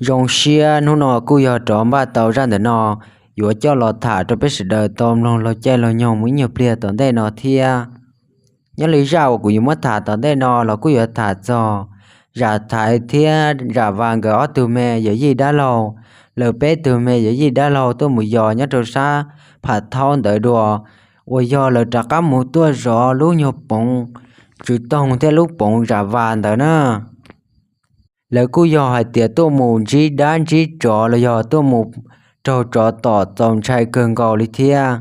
Zoo siab hnub no kuj yog rov npaj tau zaj ntawm no yuav coj los tham rau peb sawv daws tau mloog laug caij laug nyoog mus ib nyuag pliag tom ntej no thiab. Nyob li zaj uas kuv yuav muab tham tom ntej no los kuj yuav tham txog Zam Thaiv thiab Zam Vas nkawd ob tug me yawm yij dab laug, lawv peb tug me yawm yij dab laug tuaj mus yos nyob rau sab Pham Thaub ntawd dua, uas yog lawv rov qab mus tuaj zov lub nyuag poov Tswv Toog thiab lub poov Zam Vas ntawd na. Lawv kuj yog hais tias tuaj mus ntsib dab ntsib tsov los yog tuaj mus raug tsov tom txaus ntshai kawg nkaus li thiab.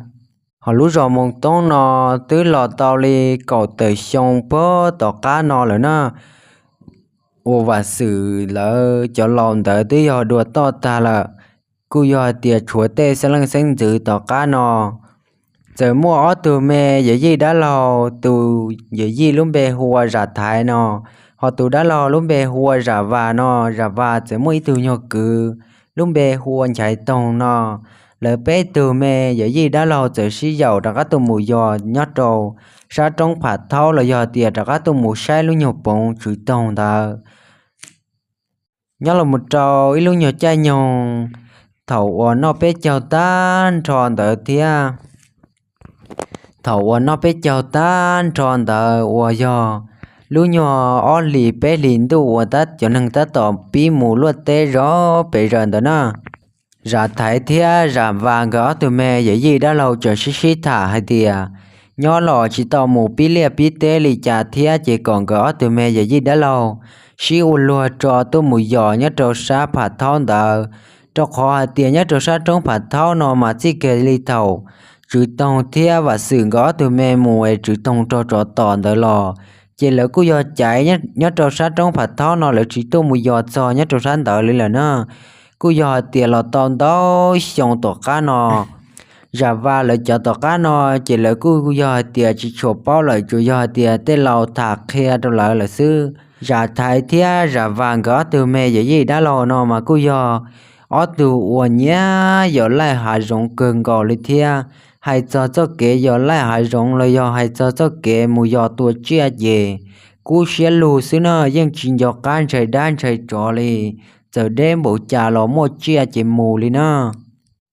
Hos lub zos Moos Toob no twb los tau li kaum tawm xyoo puag tom qab no lawm na, uas Vam Xwm lawv cov laus ntawd twb yog dua toj tag lawm. Kuj yog hais tias tshuav tej xeeb leej xeeb ntxwv tom qab no txawm muaj ob tug me yawm yij dab laug, tus yawm yij lub npe hu ua Zam Thaiv no, hos tus dab laug lub npe hu ua Zam Vas no. Zam Vas txawm muaj ib tug nyuag kwv lub npe hu ua Nchaiv Toog no. Lawv peb tug me yawm yij dab laug txawm sib yaum rov qab tuaj mus yos nyob rau sab roob Pham Thaub los yog tias rov qab tuaj mus saib lub nyuag poov Tswv Toog ntawd. Nyob los mus rau ib lub nyuag caij nyoog, thaum uas noj peb caug tag nrho ntawd thiab, thaum uas noj peb caug tag nrho ntawd uas yog lub nyuag ob hlis peb hlis ntuj uas tab cov neeg tab tom pib mus luaj teb zov pes zaws ntawd na, Zam Thaiv thiab Zam Vas nkawd ob tug me yawm yij dab laug tseem sib sib tham hais tias nyob los tsis tau mus pib liaj pib teb li cas thiab ces kom nkawd ob tug me yawm yij dab laug sib ua luag tso tuaj mus yos nyob rau sab Pham Thaub ntawd, rau qhov hais tias nyob rau sab roob Pham Thaub no mas txij kiag li thaum Tswv Toog thiab Vam Xwm nkawd ob tug me mus es Tswv Toog raug tsov tom ntawd los, ces lawv kuj yog caiv nyob rau sab roob Pham Thaub no lawv tsis tuaj mus yos txog nyob rau sab ntawd li lawm na. Kuj yog hais tias los tau ntau xyoo tom qab no, Zam Vas lawv cov tom qab no ces lawv kuj yog hais tias tsis tshua paub lawm, tsuas yog hais tias tej laus tham qhia rau lawv lawm xwb. Zam Thaiv thiab Zam Vas nkawd ob tug me yawm yij dab laug no mas kuj yog ob tug uas nyiam yos laij hav zoov kawg nkaus li thiab. Hais txog txoj kev yos laij hav zoov los yog hais txog txoj kev mus yos tua tsiaj ces kub siab lug xwb na, yeej tsis nco qab ntshai dab ntshai tsov li. Txawm deb npaum cas los muaj tsiaj ces mus li na.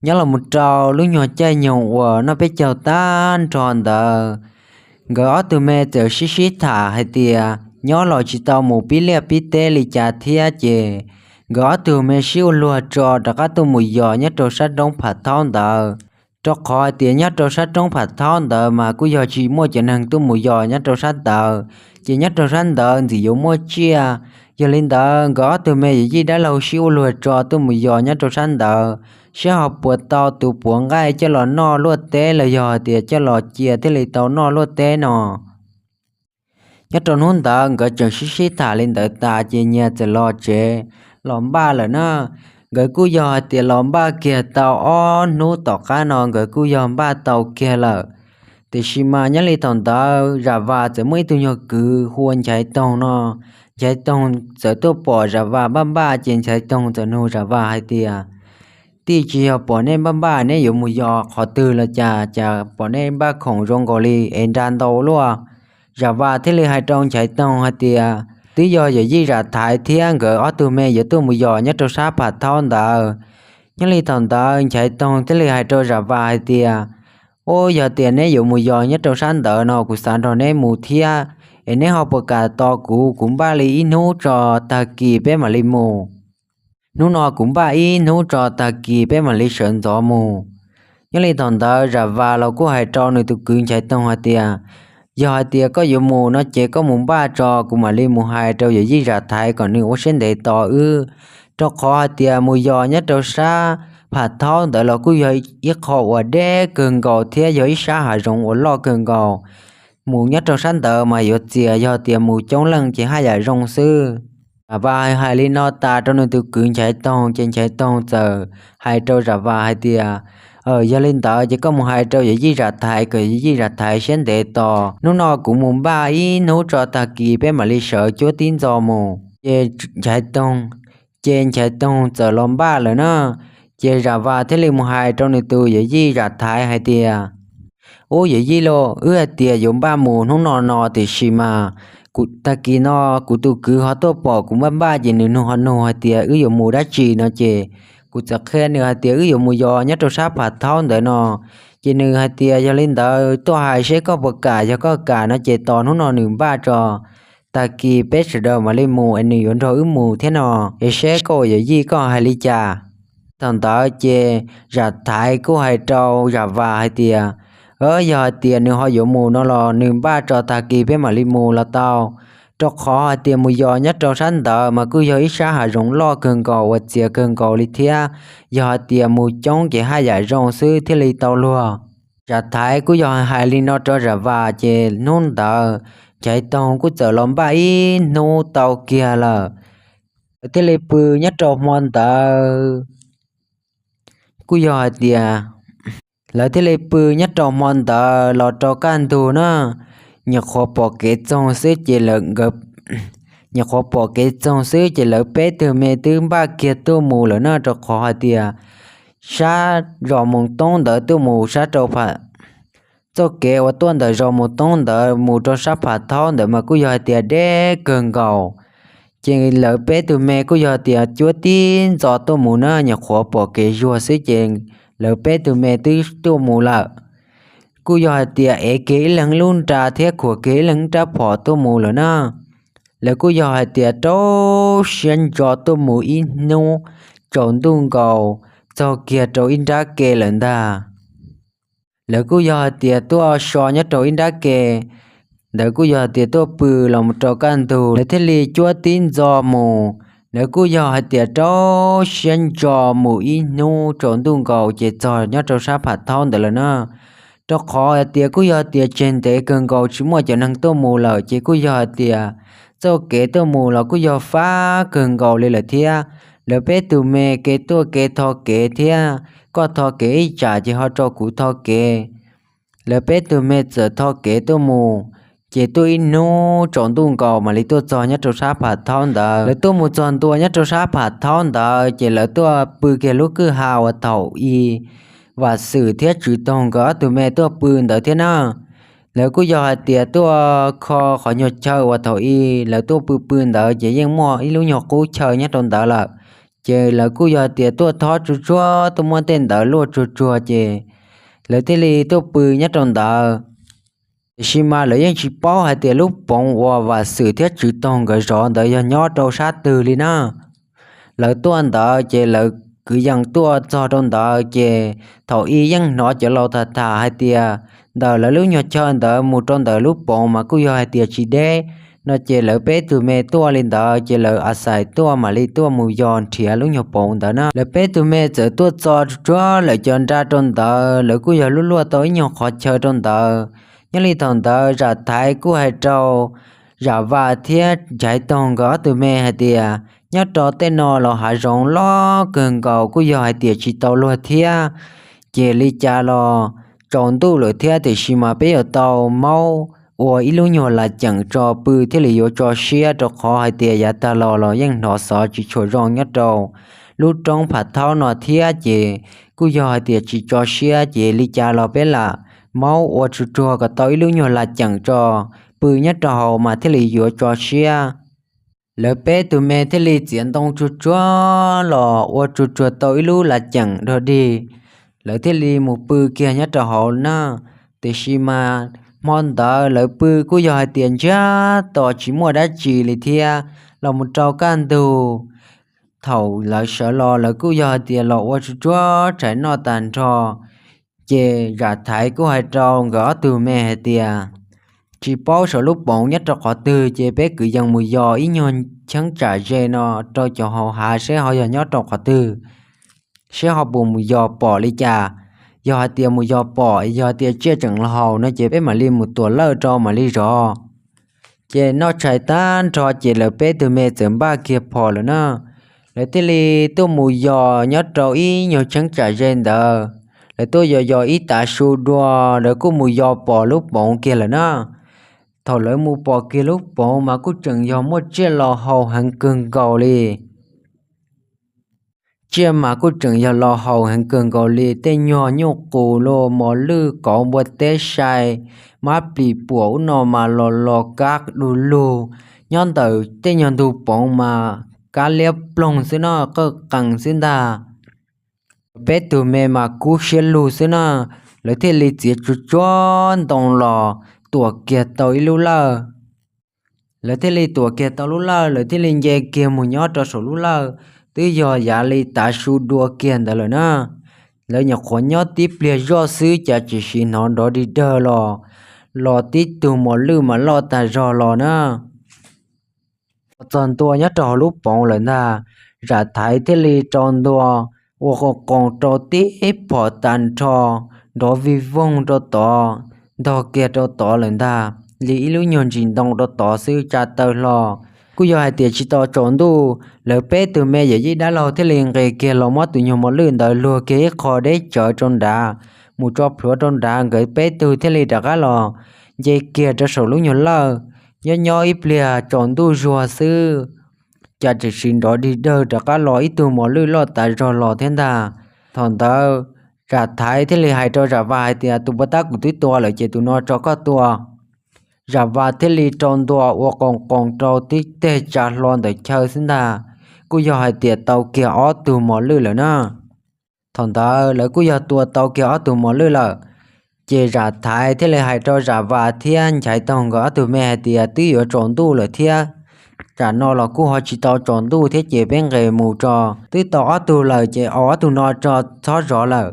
Nyob los mus rau lub nyuag caij nyoog uas noj peb caug tag nrho ntawd, nkawd ob tug me txawm sib sib tham hais tias nyob los tsis tau mus pib liaj pib teb li cas thiab ces nkawd ob tug me sib ua luag tso rov qab tuaj mus yos nyob rau sab roob Pham Thaub ntawd, rau qhov hais tias nyob rau sab roob Pham Thaub ntawd mas kuj yog tsis muaj cov neeg tuaj mus yos nyob rau sab ntawd, ces nyob rau sab ntawd ntxim yuav muaj tsiaj. Yog li ntawd nkawd ob tug me yawm yij dab laug sib ua luag tso tuaj mus yos nyob rau sab ntawd, seb ho puas tau tus puav nqaij coj los noj luaj teb los yog hais tias coj los cia thiaj li tau noj luaj teb no. Nyob rau hnub ntawd nkawd tseem sib sib tham li ntawd tas ces nyias txawm los tsev los npaj lawm na. Nkawd kuj yog hais tias los npaj kiag tau ob hnub tom qab no nkawd kuj yog npaj tau kiag lawm. Tiam sis mas nyob li thaum ntawd Zam Vas txawm muaj ib tug nyuag kwv hu ua Nchaiv Toog no. Nchaiv Toog txawm tuaj pom Zam Vas npaj npaj ces Nchaiv Toog txawm nug Zam Vas hais tias, Tij, tsis yog pom nej npaj npaj neb yuav mus yos qhov twg los cas, cas pom nej npaj khoom zoo nkaus li es nra ntau luaj? Zam Vas thiaj li hais rau Nchaiv Toog hais tias, Twb yog yawm yij Zam Thaiv thiab nkawd ob tug me yuav tuaj mus yos nyob rau sab Pham Thaub ntawd. Nyob li thaum ntawd Nchaiv Toog thiaj li hais rau Zam Vas hais tias, Ub, yog tias neb yuav mus yos nyob rau sab ntawd no kuv xav nrog neb mus thiab, es neb ho puas kam tos kuv, kuv npaj li ib hnub tso tag kis peb mam li mus. Hnub no kuv npaj ib hnub tso tag kis peb mam li sawv ntxov mus. Nyob li thaum ntawd Zam Vas los kuj hais rau nws tus kwv Nchaiv Toog hais tias, Yog hais tias koj yuav mus no ces koj mus npaj tso, kuv mam li mus hais rau yawm yij Zam Thaiv kom nws ua siab ntev tos wb. Rau qhov hais tias mus yos nyob rau sab Pham Thaub ntawd los kuj yog ib qho uas deb kawg nkaus thiab yog ib sab hav zoov uas loj kawg nkaus. Mus nyob rau sab ntawd mas yuav txias, yog tias mus coob leej ces haj yam zoo xwb. Zam Vas hais li no tas rau nws tus kwv Nchaiv Toog ces Nchaiv Toog txawm hais rau Zam Vas hais tias, Yog li ntawd ces koj mus hais rau yawm yij Zam Thaiv kom yawm yij Zam Thaiv siab ntev tos. Hnub no kuv mus npaj ib hnub tso tag kis peb mam li sawv cuab tib ntxo mus. Ces Nchaiv Toog, ces Nchaiv Toog txawm los npaj lawm na. Ces Zam Vas thiaj li mus hais rau nws tus yawm yij Zam Thaiv hais tias, Ub, yawm yij lauj, wb hais tias yuav npaj mus hnub no no tiam sis mas Kuv tag kis no kuv tus kwv ho tuaj pom kuv npaj npaj ces nws nug ho nug hais tias wb yuav mus dab tsi no ces kuv txawm qhia nws hais tias wb yuav mus yos nyob rau sab Phav Thaub ntawd no. Ces nws hais tias yog li ntawd tuaj hais seb koj puas kam, yog koj kam no ces tos hnub no nws npaj tso, tag kis peb sawv daws mam li mus es nws yuav nrog wb mus thiab no, es seb koj ua yawm yij koj hais li cas. Thaum ntawd ces Zam Thaiv kuj hais rau Zam Vas hais tias, yog hais tias nws ho yuav mus no los nws npaj tso tag kis peb mam li mus los tau, rau qhov hais tias mus yos nyob rau sab ntawd mas kuj yog ib sab hav zoov loj kawg nkaus uas txias kawg nkaus li thiab, yog hais tias mus coob ces haj yam zoo xwb thiaj li tau luag. Zam Thaiv kuj yog hais li no rau Zam Vas ces hnub ntawd Caiv Toog kuj txawm los npaj ib hnub tau kiag lawm. Lawv thiaj li pw nyob rau hmo ntawd, kuj yog hais tias lawv thiaj li pw nyob rau hmo ntawd los rau kaj ntug na, nyuam qhuav pom kev txoog xwb ces lawv, nyuam qhuav pom kev txoog xwb ces lawv peb tug me twb npaj kiag tuaj mus lawm na, rau qhov hais tias sab zos Moos Toob ntawd tuaj mus sab rau Phav, txoj kev uas tuaj ntawm zos Moos Toob ntawd mus rau sab Phav Thaub ntawd mas kuj yog hais tias deb kawg nkaus. Ces lawv peb tug me kuj yog tias cuab tib ntxo tuaj mus na, nyuam qhuav pom kev zuag xwb ces lawv peb tug me twb tuaj mus lawm. Kuj yog hais tias ev kiag ib leeg lub nra thiab khuam kiag ib leeg rab phom tuaj mus lawm na. Lawv kuj yog hais tias rau siab ntso tuaj mus ib hnub tsaus ntuj nkaus txog kiag rau ib nrab ke lawm ntag. Lawv kuj yog hais tias tuaj so nyob rau ib nrab ke, lawv kuj yog hais tias tuaj pw los mus rau kaj ntug lawv thiaj li cuab tib ntxo mus. Lawv kuj yog hais tias rau siab ntso mus ib hnub tsaus ntuj nkaus ces txog nyob rau sab Phav Thaub ntawd lawm na. Rau qhov hais tias kuj yog hais tias tseg ntev kawg nkaus tsis muaj cov neeg tuaj mus lawm ces kuj yog hais tias txoj kev tuaj mus los kuj yog fab kawg nkaus li lawm thiab. Lawv peb tug me kev tuaj kev tho kev thiab, koj tho kev ib tsam ces ho rau kuv tho kev. Lawv peb tug me txawm tho kev tuaj mus, ces tuaj ib hnub tsaus ntuj nkaus mam li tuaj txog nyob rau sab Phav Thaub ntawd. Lawv tuaj mus txog ntua nyob rau sab Phav Thaub ntawd ces lawv tuaj pw kiag lub kwj ha uas thaum i Vam Xwm thiab Tswv Toog nkawd ob tug me tuaj pw ntawd thiab na. Lawv kuj yog hais tias tuaj kho qhov nyuag chaw uas thaum i lawv tuaj pw pw ntawd ces yeej muaj ib lub nyuag qub chaw nyob rau ntawd lawm. Ces lawv kuj yog hais tias tuaj thob tsuag tsuag tuaj muab tej ntawd luaj tsuag tsuag ces lawv thiaj li tuaj pw nyob rau ntawd. Tiam sis mas lawv yeej tsis paub hais tias lub poov uas Vam Xwm thiab Tswv Toog nkawd zov ntawd yog nyob rau sab twg li na. Lawv tuaj ntawd ces lawv kwv yees tuaj txog rau ntawd ces thaum i yeej hnov cov laus tham tham hais tias ntawm lawv lub nyuag chaw ntawd mus rau ntawm lub poov mas kuj yog hais tias tsis deb no ces lawv peb tug me tuaj li ntawd ces lawv a xais tuaj mam li tuaj mus yos nrhiav lub nyuag poov ntawd na. Lawv peb tug me txawm tuaj txo tsuag tsuag lawv cov nra rau ntawd, lawv kuj yog luaj luaj tau ib nyuag qhov chaw rau ntawd. Nyob li thaum ntawd Zam Thaiv kuj hais rau Zam Vas thiab Ncaiv Toog nkawd ob tug me hais tias nyob rau tej no los hav zoov loj kawg nkaus kuj yog hais tias tsis tau luag thiab. Ces li cas los tsaus ntuj lawm thiab tiam sis mas peb yuav tau maub ua ib lub nyuag las ceem tso pw thiaj li yuav tso siab rau qhov hais tias yav tag los los yeej hnov xov tsis tshua zoo nyob rau lub roob Phav Thaub no thiab ces kuj yog hais tias tsis tso siab ces li cas los peb lam maub ua tsuag tsuag kom tau ib lub nyuag las ceem tso pw nyob rau hauv mas thiaj li yuav tso siab. Lawv peb tug me thiaj li txiav ntoo tsuag tsuag los ua tsuag tsuag tau ib lub las ceem dog dig, lawv thiaj li mus pw kiag nyob rau hauv na. Tiam sis mas hmo ntawd lawv pw kuj yog hais tias ntsiag to tsis muaj dab tsi li thiab. Los mus rau kaj ntug, thaum lawv sawv los lawv kuj yog hais tias los ua tsuag tsuag tshais noj tag nrho, ces Zam Thaiv kuj hais rau nkawd ob tug me hais tias tsis paub saum lub poov nyob rau qhov twg ces peb kwv yees mus yos ib nyuag cheeb tsam ze no rau cov hauv hav seb ho yog nyob rau qhov twg, seb ho puas mus yos pom li cas. Yog hais tias mus yos pom, yog hais tias tsiaj tseem los haus no ces peb mam li mus tuam lawj rau mam li zov. Ces noj tshais tag nrho ces lawv peb tug me txawm npaj kiag phom lawm na. Lawv thiaj li tuaj mus yos nyob rau ib nyuag cheeb tsam ze ntawd. Lawv tuaj yos yos ib tav su dua, lawv kuj mus yos pom lub poov kiag lawm na. Thaum lawv mus pom kiag lub poov mas kuj tseem yog muaj tsiaj los haus heev kawg nkaus li. Tsiaj mas kuj tseem yog los haus heev kawg nkaus li, tej nyuag nyuj qus los mos lwj kauv npua teb sai, mab plis puam ub no mas los los kab du lug. Nyob ntawm tej nyuag ntug poov mas kab liab ploog xwb no, qawj qees xwb ntag. Peb tug me mas kub siab lug xwb na, lawv thiaj li txiav tsuag tsuag ntoo los tuam kiag tau ib lub lawj. Lawv thiaj li tuam kiag tau lub lawj, lawv thiaj li nce kiag mus nyob rau saum lub lawj, twb yog yav li tav su dua kiag ntawd lawm na. Lawv nyuam qhuav nyob tib pliag zoj xwb cas tsis sim hnov nrov dig dawg los, los tib tug mos lwj mas loj tag zog los na. Los txog ntua nyob rau hauv lub poov lawm ntag, Zam Thaiv thiaj li rau ntua ua qoos qoos rau tib phom tag nrho, nrov vij voog rau tod, ntog kiag rau tod lawm ntag, li ib lub nyuag ntsis ntoo rau tod xwb tsa taw hlo. Kuj yog hais tias tsis tau tsaus ntuj, lawv peb tug me yawm yij dab laug thiaj li nqis kiag los muab tus nyuag mos lwj ntawd luag kiag ib qho deb tsawv rau nrad, mus tso plhuav rau nrad, nkawd peb tug thiaj li rov qab los nce kiag rau saum lub nyuag lawj. Nyob nyob ib pliag tsaus ntuj zuag xwb, cas tseem sim nrov dig dawg rov qab los ib tug mos lwj loj tas zog los thiab ntag. Thaum ntawd Zam Thaiv thiaj li hais rau Zam Vas hais tias, tus puag ta kuv twb tua lawm ces tus no tso koj tua. Zam Vas thiaj li rau ntua ua qoos qoos rau tib teg tsa hlo ntawm chaw xwb ntag, kuj yog hais tias tau kiag ob tug mos lwj lawm na. Thaum ntawd lawv kuj yog tua tau kiag ob tug mos lwj lawm, ces Zam Thaiv thiaj li hais rau Zam Vas thiab Nchaiv Toog nkawd ob tug me hais tias, twb yuav tsaus ntuj lawm thiab, tsam no los kuj ho tsis tau tsaus ntuj thiab ces peb nqis mus tso. Twb tau ob tug lawm ces au ob tug no tso, txhob zov lawm,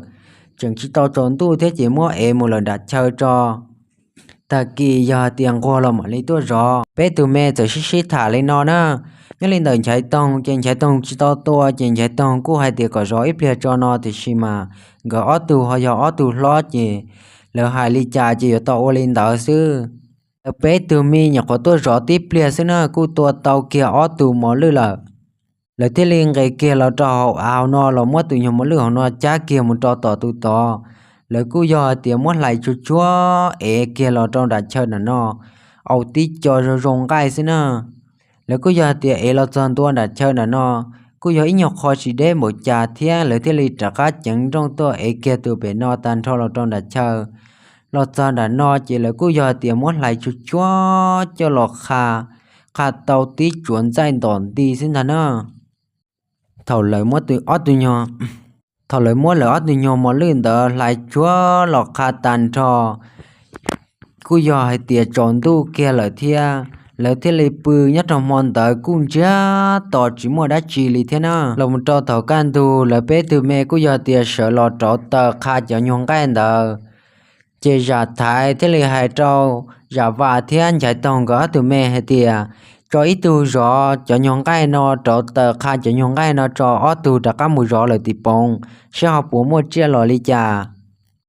tseem tsis tau tsaus ntuj thiab ces muab ev mus lawm nram chaw tso, tag kis yog hais tias nquag los mam li tuaj zov. Peb tug me txawm sib sib tham li no na. Nyob li ntawm Nchaiv Toog ces Nchaiv Toog tsis tau tua ces Nchaiv Toog kuj hais tias kom zov ib pliag tso no, tiam sis mas nkawd ob tug ho yog ob tug hlob ces lawv hais li cas ces yuav tau ua li ntawd xwb. Lawv peb tug me nyuam qhuav tuaj zov tib pliag xwb na kuj tua tau kiag ob tug mos lwj lawm. Lawv thiaj li nqis kiag los rau hauv av hauv no los muab tus nyuag mos lwj hauv no cab kiag mus rau tom tus tod. Lawv kuj yog hais tias muab hlais tsuag tsuag ev kiag los rau nram chaw nram no, au tib co zoo zoo nqaij xwb na. Lawv kuj yog hais tias ev los txog ntua nram chaw nram no, kuj yog ib nyuag qho tsis deb npaum cas thiab, lawv thiaj li rov qab ceev nrooj tuaj ev kiag tus pem no tag nrho los rau nram chaw. Los txog nram no ces lawv kuj yog hais tias muab hlais tsuag tsuag coj los qha, qha tau tib tsuas ntxaij ntom nti xwb ntag na. Thaum lawv muab ob tug nyuag, thaum lawv muab lawv ob tug nyuag mos lwj ntawd hlais tsuag los qha tag nrho, kuj yog hais tias tsaus ntuj kiag lawm thiab, lawv thiaj li pw nyob rau hmo ntawd kuj ntsiag to tsis muaj dab tsi li thiab na. Los mus rau thaum kaj ntug lawv peb tug me kuj yog tias sawv los rauv taws qha cov nyuag nqaij ntawd, ces Zam Thaiv thiaj li hais rau Zam Vas thiab Nchaiv Toog nkawd ob tug me hais tias, tso ib tug zov cov nyuag nqaij no, rauv taws qha cov nyuag nqaij no tso, ob tug rov qab mus zov lawm tim poov, saib ho puas muaj tsiaj los li cas.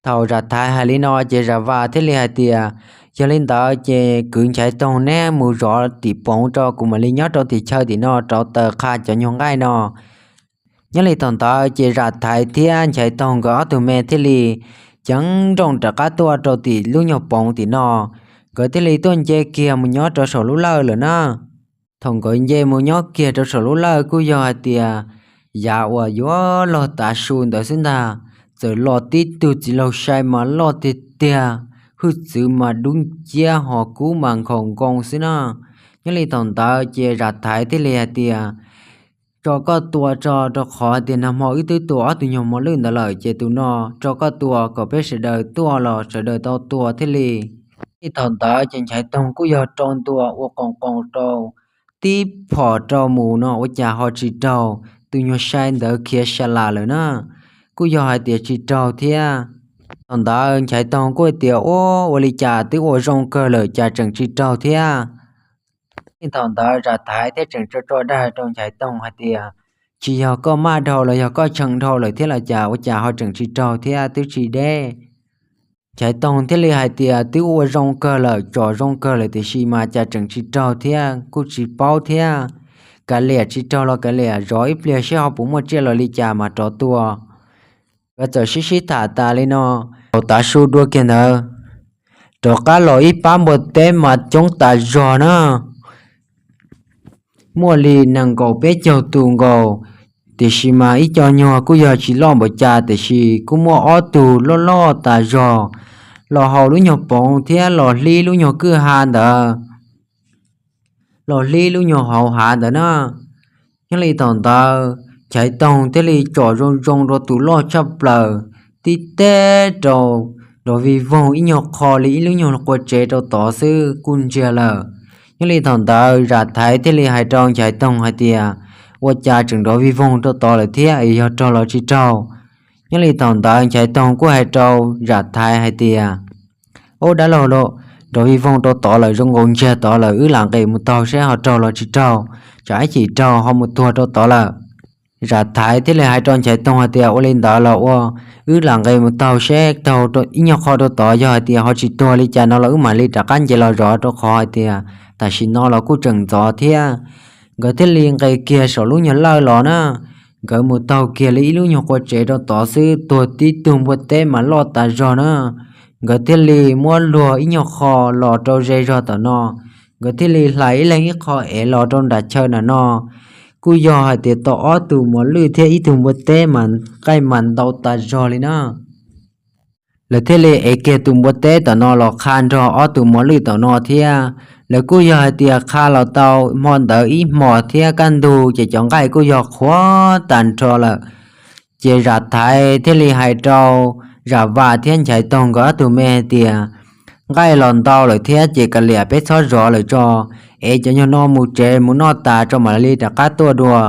Thaum Zam Thaiv hais li no ces Zam Vas thiaj li hais tias, yog li ntawd ces kwv Nchaiv Toog neb mus zov tim poov tso, kuv mam li nyob rau tim chaw tim no rauv taws qha cov nyuag nqaij no. Nyob li thaum ntawd ces Zam Thaiv thiab Nchaiv Toog nkawd ob tug me thiaj li ceev nrooj rov qab tuaj rau tim lub nyuag poov tim no, nkawd thiaj li tuaj nce kiag mus nyob rau saum lub lawj lawm na. Thaum nkawd nce mus nyob kiag rau saum lub lawj kuj yog hais tias yav uas yuav luag tav su ntawd xwb ntag, txawm los tib tug txiv laug sai mas loj tiag tiag, hwj txwv mas dub nciab ho kub mas nkhaus nkoos xwb na. Nyob li thaum ntawd ces Zam Thaiv thiaj li hais tias, tso koj tua tso, rau qhov tias nag hmo wb twb tua ob tug nyuag mos lwj ntawd lawm ces tus no tso koj tua kom peb sawv daws tuaj los sawv daws tau tua thiaj li. Nyob li thaum ntawd ces Nchaiv Toog kuj yog rau ntua ua qoos qoos rau tib phom rau mus no ua cas ho tsis raug, tus nyuag sai ntawd khiav sa las lawm na, kuj yog hais tias tsis raug thiab. Thaum ntawd Nchaiv Toog kuj tias, ua, ua li cas twb ua zoo kawg lawm cas tseem tsis raug thiab. Thaum ntawd Zam Thaiv thiaj tseem tso tso dag rau Nchaiv Toog hais tias, tsis yog koj maj dhau los yog koj tshee dhau lawm thiab los cas ua cas ho tseem tsis raug thiab, twb tsis deb. Nchaiv Toog thiaj li hais tias, twb ua zoo kawg lawm, tsom zoo kawg lawm tiam sis mas cas tseem tsis raug thiab, kuj tsis paub thiab. Kav liam, tsis raug los kav liam, zov ib pliag saib ho puas muaj tsiaj los li cas mas rov tua. Nkawd txawm sib sib tham tas li no, thaum tav su dua kiag ntawd, rov qab los ib pab npua teb mas coob tas zog na, muaj li nees nkaum peb caug tus nkaus, Tiam sis mas ib co nyuag kuj yog tsis loj npaum cas, tiam sis kuj muaj ob tug loj loj tas zog los haus lub nyuag poov thiab los hlib lub nyuag kwj ha ntawd, los hlib lub nyuag hauv hav ntawd na. Nyob li thaum ntawd Nchaiv Toog thiaj li tsom zoo zoo rau tus loj tshaj plaws, tib teb rau nrov vij voog ib nyuag qho li ib lub nyuag qua tsev rau tod xwb kuj ntsiag lawm. Nyob li thaum ntawd Zam Thaiv thiaj li hais rau Nchaiv Toog hais tias, ua cas tseem nrov vij voog rau tod lawm thiab, yog raug los tsis raug? Nyob li thaum ntawd Nchaiv Toog kuj hais rau Zam Thaiv hais tias, ub dab laug, nrov vij voog rau tod lawm, zoo nkaus ntsiag tod lawm, wb lam nqis mus taug seb ho raug los tsis raug, tsam ib chim raug ho mus tuag rau tod lawm. Zam Thaiv thiaj li hais rau Nchaiv Toog hais tias, ua li ntawd los ua, wb lam nqis mus taug seb taug ib nyuag qho rau tod, yog hais tias ho tsis tuag li cas no los wb mam li rov qab nce los zov, rau qhov hais tias tam sim no los kuj tseem ntxov thiab. Nkawd thiaj li nqis kiag saum lub nyuag lawj los na. Nkawd mus taug kiag li ib lub nyuag qua tsev rau tod xwb, tuag tib tug npua teb mas loj tas zog na. Nkawd thiaj li muab luag ib nyuag qho los rau ze zog tom no. Nkawd thiaj li hlais ib leeg ib qho ev los rau nram chaw nram no. Kuj yog hais tias tau ob tug mos lwj thiab ib tug npua teb mas nqaij mas ntau tas zog li na. Lawv thiaj li ev kiag tus npua teb tom no los qha nrog ob tug mos lwj tom no thiab. Lawv kuj yog hais tias qha los tau hmo ntawd ib hmos thiab kaj ntug ces cov nqaij kuj yog qhuav tag nrho lawm. Ces Zam Thaiv thiaj li hais rau Zam Vas thiab Nchaiv Toog nkawd ob tug me hais tias, nqaij los ntau lawm thiab ces kav liam peb txhob zov lawm tso, ev cov nyuag no mus tsev mus noj tas tso mam li rov qab tuaj dua.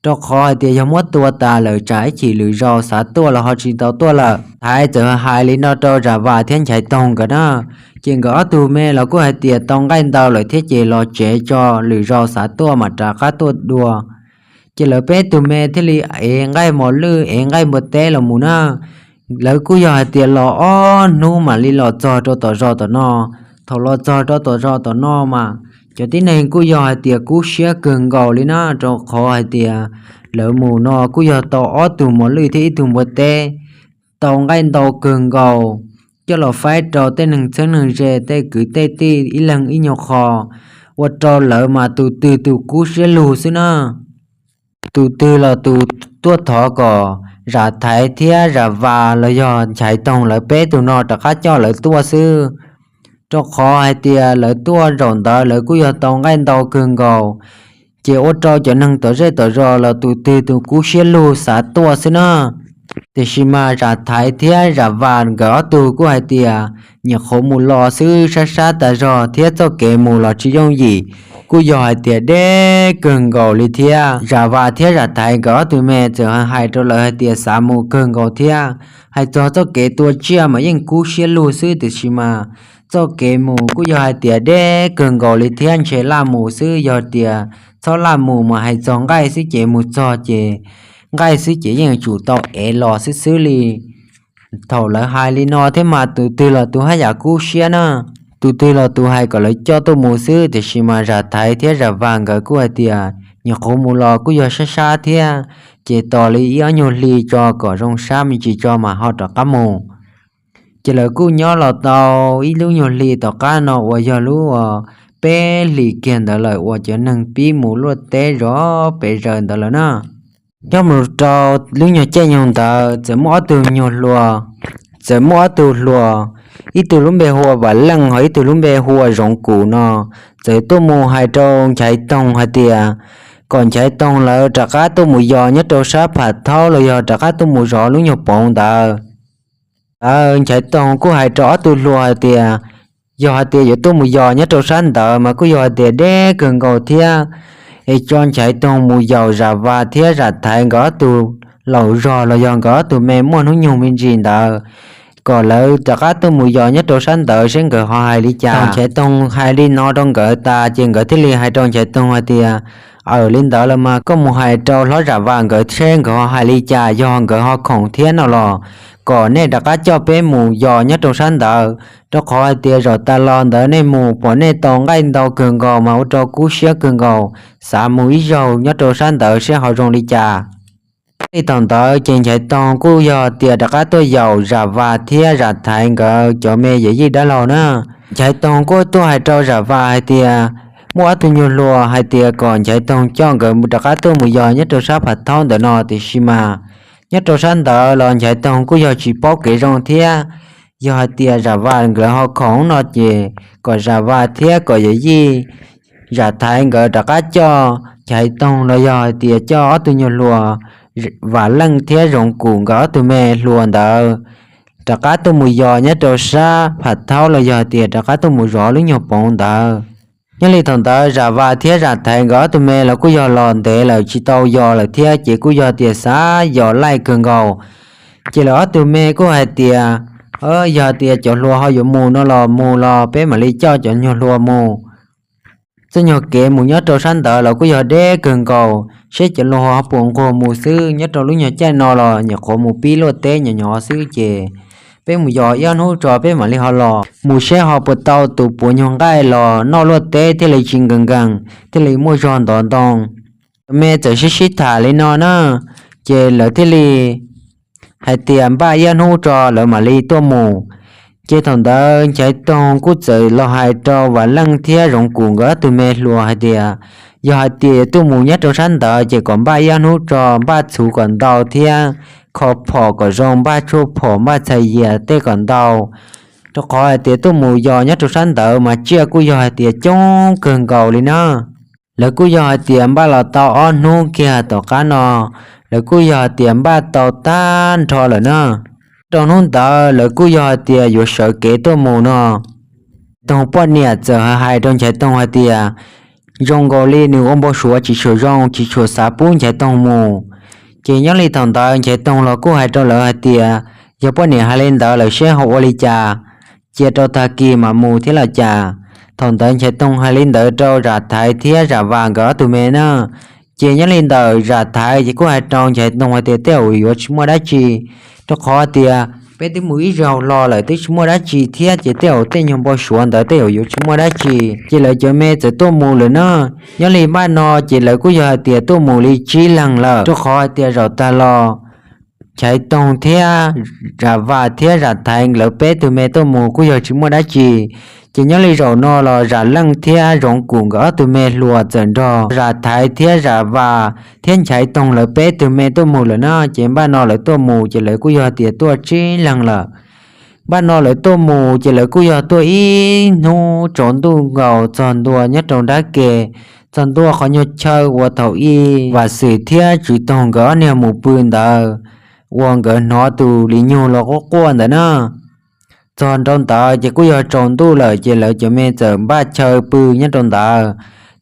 Rau qhov hais tias yog muab tua tas lawm tsam ib chim lwm zaus xav tuaj los ho tsis tau tuaj lawm. Thaiv txawm hais li no rau Zam Vas thiab Nchaiv Toog nkawd na, ces nkawd ob tug me los kuj hais tias tau nqaij ntau lawm thiab ces los tsev tso, lwm zaus xav tuaj mam rov qab tuaj dua. Ces lawv peb tug me thiaj li ev nqaij mos lwj ev nqaij npua teb los mus na. Lawv kuj yog hais tias los ob hnub mam li los txog rau tom zos tom no. Thaum los txog rau tom zos tom no mas cov tib neeg kuj yog hais tias kub siab kawg nkaus li na, rau qhov hais tias lawv mus no kuj yog tau ob tug mos lwj thiab ib tug npua teb, tau nqaij ntau kawg nkaus, coj los faib rau tej neeg txheeb neeg ze tej kwv tej tij ib leeg ib nyuag qho, ua rau lawv mas tus twg tus kub siab lug xwb na. Tus twg los tus tuaj thov kom Zam Thaiv thiab Zam Vas los yog Nchaiv Toog lawv peb tug no rov qab coj lawv tuaj xwb. Rau qhov hais tias lawv tuaj zaum ntawd lawv kuj yog tau nqaij ntau kawg nkaus, ces ua rau cov neeg tom zej tom zos los tus twg tus kub siab lug xav tuaj xwb na. Tiam sis mas Zam Thaiv thiab Zam Vas nkawd ob tug kuj hais tias nyuam qhuav mus los xwb, sab sab tas zog thiab txoj kev mus los tsis yooj yim, kuj yog hais tias deb kawg nkaus li thiab. Zam Vas thiab Zam Thaiv nkawd ob tug me txawm hais rau lawv hais tias xav mus kawg nkaus thiab, hais txog txoj kev tua tsiaj mas yeej kub siab lug xwb, tiam sis mas txoj kev mus kuj yog hais tias deb kawg nkaus li thiab, ntshe laj mus xwb, yog tias txhob laj mus mas hais txog nqaij xwb ces mus txog ces nqaij xwb ces yeej tsum tau ev los xwb xwb li. Thaum lawv hais li no thiab mas tus twg los tus haj yam kub siab na, tus twg los tus hais kom lawv coj tuaj mus xwb, tiam sis mas Zam Thaiv thiab Zam Vas nkawd kuj hais tias nyuam qhuav mus los kuj yog sab sab thiab, ces tos li ib ob nyuag hli tso kom zoo sab me ntsis tso mas ho rov qab mus. Ces lawv kuj nyob los tau ib lub nyuag hli tom qab no uas yog lub peb hlis kiag ntawd lawm uas cov neeg pib mus luaj teb zov pes zaws ntawd lawm na. Nyob mus rau lub nyuag caij nyoog ntawd txawm muaj ob tug nyuag hluas, txawm muaj ob tug hluas, ib tug lub npe hu ua Vam Leej ho ib tug lub npe hu ua Zoov Kuv no, txawm tuaj mus hais rau Nchaiv Toog hais tias kom Nchaiv Toog lawv rov qab tuaj mus yos nyob rau sab Pham Thaub los yog rov qab tuaj mus zov lub nyuag poov ntawd. Lawv Nchaiv Toog kuj hais rau ob tug hluas hais tias yog hais tias yuav tuaj mus yos nyob rau sab ntawd mas kuj yog hais tias deb kawg nkaus thiab, es tso Nchaiv Toog mus yaum Zam Vas thiab Zam Thaiv nkawd ob tug laus zog los yog nkawd ob tug me muaj hnub nyoog me ntsis ntawd, kom lawv rov qab tuaj mus yos nyob rau sab ntawd seb nkawd ho hais li cas. Thaum Nchaiv Toog hais li no rau nkawd tas ces nkawd thiaj li hais rau Nchaiv Toog hais tias, aws, li ntawd los mas koj mus hais rau hlob Zam Vas nkawd seb nkawd ho hais li cas, yog nkawd ho khoom thiab no los kom nej rov qab coj peb mus yos nyob rau sab ntawd, rau qhov hais tias zaum tas los ntawd nej mus pom nej tau nqaij ntau kawg nkaus mas ua rau kub siab kawg nkaus, xav mus ib zaug nyob rau sab ntawd seb ho zoo li cas. Thaum ntawd ces Nchaiv Toog kuj yog tias rov qab tuaj yaum Zam Vas thiab Zam Thaiv nkawd cov me yawm yij dab laug na. Nchaiv Toog kuj tuaj hais rau Zam Vas hais tias, muab ob tug nyuag hluas hais tias kom Nchaiv Toog coj nkawd rov qab tuaj mus yos nyob rau sab Pham Thaub ntawm no, tiam sis mas nyob rau sab ntawd los Nchaiv Toog kuj yog tsis paub kev zoo thiab, yog hais tias Zam Vas nkawd ho khoom no ces kom Zam Vas thiab kom yawm yij Zam Thaiv nkawd rov qab coj Nchaiv Toog los yog hais tias coj ob tug nyuag hluas Vam Leej thiab Zoov Kum nkawd ob tug me hluas ntawd rov qab tuaj mus yos nyob rau sab Pham Thaub los yog hais tias rov qab tuaj mus zov lub nyuag poov ntawd. Nyob li thaum ntawd Zam Vas thiab Zam Thaiv nkawd ob tug me los kuj yog los ntev lawm tsis tau yos lawm thiab ces kuj yog tias xav yos laij kawg nkaus. Ces lawv ob tug me kuj hais tias, yog tias cov hluas ho yuav mus no los mus los peb mam li coj cov nyuag hluas mus. Txoj nyuag kev mus nyob rau sab ntawd los kuj yog deb kawg nkaus, seb cov hluas ho puas nquag mus xwb. Nyob rau lub nyuag caij no los nyuam qhuav mus pib luaj teb nyob nyob xwb ces peb mus yos ib ob hnub tso peb mam li ho los mus seb ho puas tau tus puav nyuag nqaij los noj luaj teb thiaj li tsis nkees nkees thiaj li muaj zog ntov ntoo. Cov me txawm sib sib tham li no na, ces lawv thiaj li hais tias npaj ib ob hnub tso lawv mam li tuaj mus. Ces thaum ntawd Nchaiv Toog kuj txawm los hais rau Vam Leej thiab Zoov Kum nkawd ob tug me hluas hais tias, yog hais tias tuaj mus nyob rau sab ntawd ces kom npaj ib ob hnub tso, npaj txhuv kom ntau thiab kho phom kom zoo, npaj tshuaj phom, npaj txhais yias tej kom ntau, rau qhov hais tias tuaj mus yos nyob rau sab ntawd mas tsiaj kuj yog hais tias coob kawg nkaus li na. Lawv kuj yog hais tias npaj los tau ob hnub kiag tom qab no, lawv kuj yog hais tias npaj tau tag nrho lawm na. Rau hnub ntawd lawv kuj yog hais tias yuav sawv kev tuaj mus no, Toog poj niam txawm hais rau Nchaiv Toog hais tias, zoo nkaus li nws ua npau suav tsis tshua zoo, tsis tshua xav pub Nchaiv Toog mus. Ces nyob li thaum ntawd Nchaiv Toog los kuj hais rau lawv hais tias, yog poj niam hais li ntawd lawm seb ho ua li cas, cia rau tag kis mam mus thiab los cas. Thaum ntawd Nchaiv Toog hais li ntawd rau Zam Thaiv thiab Zam Vas nkawd ob tug me na. Ces nyob li ntawm Zam Thaiv ces kuj hais rau Nchaiv Toog hais tias tej zaum yuav tsis muaj dab tsi, rau qhov tias peb twb mus ib zaug los lawm twb tsis muaj dab tsi thiab ces tej zaum tej nyuag npau suav ntawd tej zaum yuav tsis muaj dab tsi. Ces lawv cov me txawm tuaj mus lawm na. Nyob li npaj no ces lawv kuj yog hais tias tuaj mus li tsib leeg lawm, rau qhov hais tias zaum tag los Nchaiv Toog thiab Zam Vas thiab Zam Thaiv lawv peb tug me tuaj mus kuj yog tsis muaj dab tsi. Ces nyob li zaum no los Zam Leej thiab Zoov Kum nkawd ob tug me hluas txawm nrog Zam Thaiv thiab Zam Vas thiab Nchaiv Toog lawv peb tug me tuaj mus lawm na. Ces npaj no lawv tuaj mus ces lawv kuj yog tias tuaj tsib leeg lawm. Npaj no lawv tuaj mus ces lawv kuj yog tuaj ib hnub tsaus ntuj nkaus txog ntua nyob rau nrab ke, txog ntua qhov nyuag chaw uas thaum ub Vam Xwm thiab Tswv Toog nkawd ob niag mus pw ntawd, uas nkawd hnov tus lis nyug los quaj quaj ntawd na. Txog nrau ntawd ces kuj yog tsaus ntuj lawm ces lawv cov me txawm npaj chaw pw nyob rau ntawd,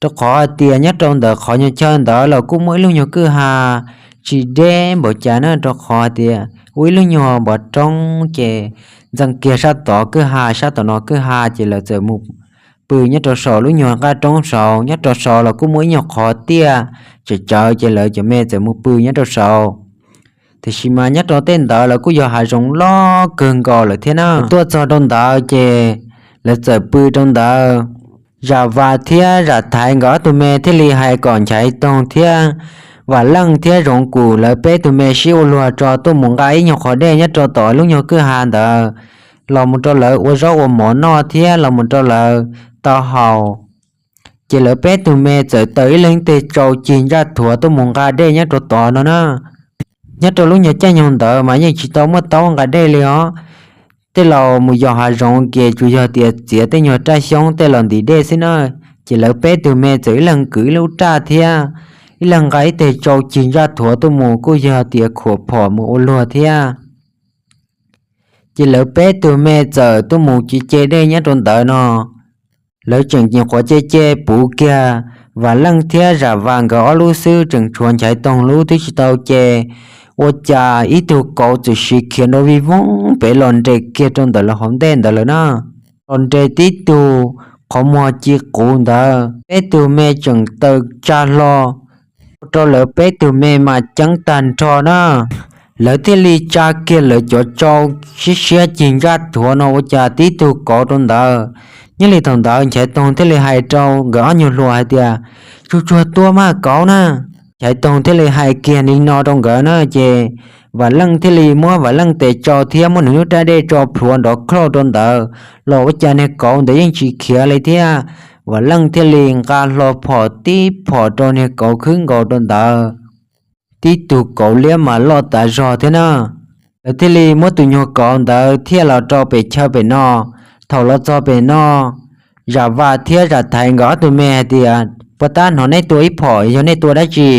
rau qhov hais tias nyob rau ntawm qhov nyuag chaw ntawd los kuj muaj ib lub nyuag kwj ha tsis deb npaum cas na, rau qhov hais tias ua ib lub nyuag npov roob ces ntxeev kiag sab tod kwj ha, sab tom no kwj ha, ces lawv txawm mus pw nyob rau saum lub nyuag nqaj roob saud. Nyob rau saud los kuj muaj ib nyuag qhov tiaj tsawv tsawv ces lawv cov me txawm mus pw nyob rau saud. Tiam sis mas nyob rau tej ntawd los kuj yog hav zoov loj kawg nkaus lawm thiab na. Tuaj txog rau ntawd ces lawv txawm pw rau ntawd. Zam Vas thiab Zam Thaiv nkawd ob tug me thiaj li hais kom Nchaiv Toog thiab Vam Leej thiab Zoov Kum lawv peb tug me sib ua luag tso tuaj mus nqa ib nyuag qhov dej nyob rau tom lub nyuag kwj ha ntawd los mus rau lawv ua zaub ua mov noj thiab los mus rau lawv tau haus. Ces lawv peb tug me txawm taws ib leeg tej tsau cig ntsaj thuav tuaj mus nqa dej nyob rau tod no na. Nyob rau lub nyuag caij nyoog ntawd mas yeej tsis tau muaj taub nqa dej li os. Tej laus mus yos hav zoov ces tsuas yog tias txiav tej nyuag raj xyoob tej los ntim dej xwb na. Ces lawv peb tug me txawm ib leeg kwv ib lub raj thiab ib leeg nqa ib teg tsau cig ntsaj thuav tuaj mus kuj yog tias khuam phom mus ua luag thiab. Ces lawv peb tug me txawm tuaj mus ce ce dej nyob rau ntawd no. Lawv tseem nyuam qhuav ce ce puv kiag Vam Leej thiab Zam Vas nkawd ob lub xwb, tseem tshuav Nchaiv Toog lub twb tsis tau ce. Ua cas ib tug kauv txawm siv khiav nrov vij voog pem los nres kiag rau ntawm lawv hauv ntej ntawd lawm na. Los nres tib tug qhov muag ci quv ntawd, peb tug me tseem taw tsa hlo, ua rau lawv peb tug me mas ceeb tag nrho na. Lawv thiaj li tsa kiag lawv cov tsau siab siab cig ntsaj thuav no ua cas tib tug kauv rau ntawd. Nyob li thaum ntawd Nchaiv Toog thiaj li hais rau nkawd ob nyuag hluas hais tias, tsuag tsuag tuaj maj kauv na. Nchaiv Toog thiaj li hais kiag li no rau nkawd na ces Vam Leej thiaj li muab Vam Leej tes tsau thiab muab nws lub raj dej tso plhuav nrov khlauj rau ntawd los ua cas niag kauv ntawd yeej tsis khiav li thiab. Vam Leej thiaj li nqa hlo phom tib phom rau niag kauv khwb nkaus rau ntawd, tib tug kauv liab mas loj tas zog thiab na. Lawv thiaj li muab tus nyuag kauv ntawd thiaj los rau pem chaw pem no. Thaum los txog pem no, Zam Vas thiab Zam Thaiv nkawd ob tug me hais tias, Puag ta hnov nej tua ib phom, yog nej tua dab tsi?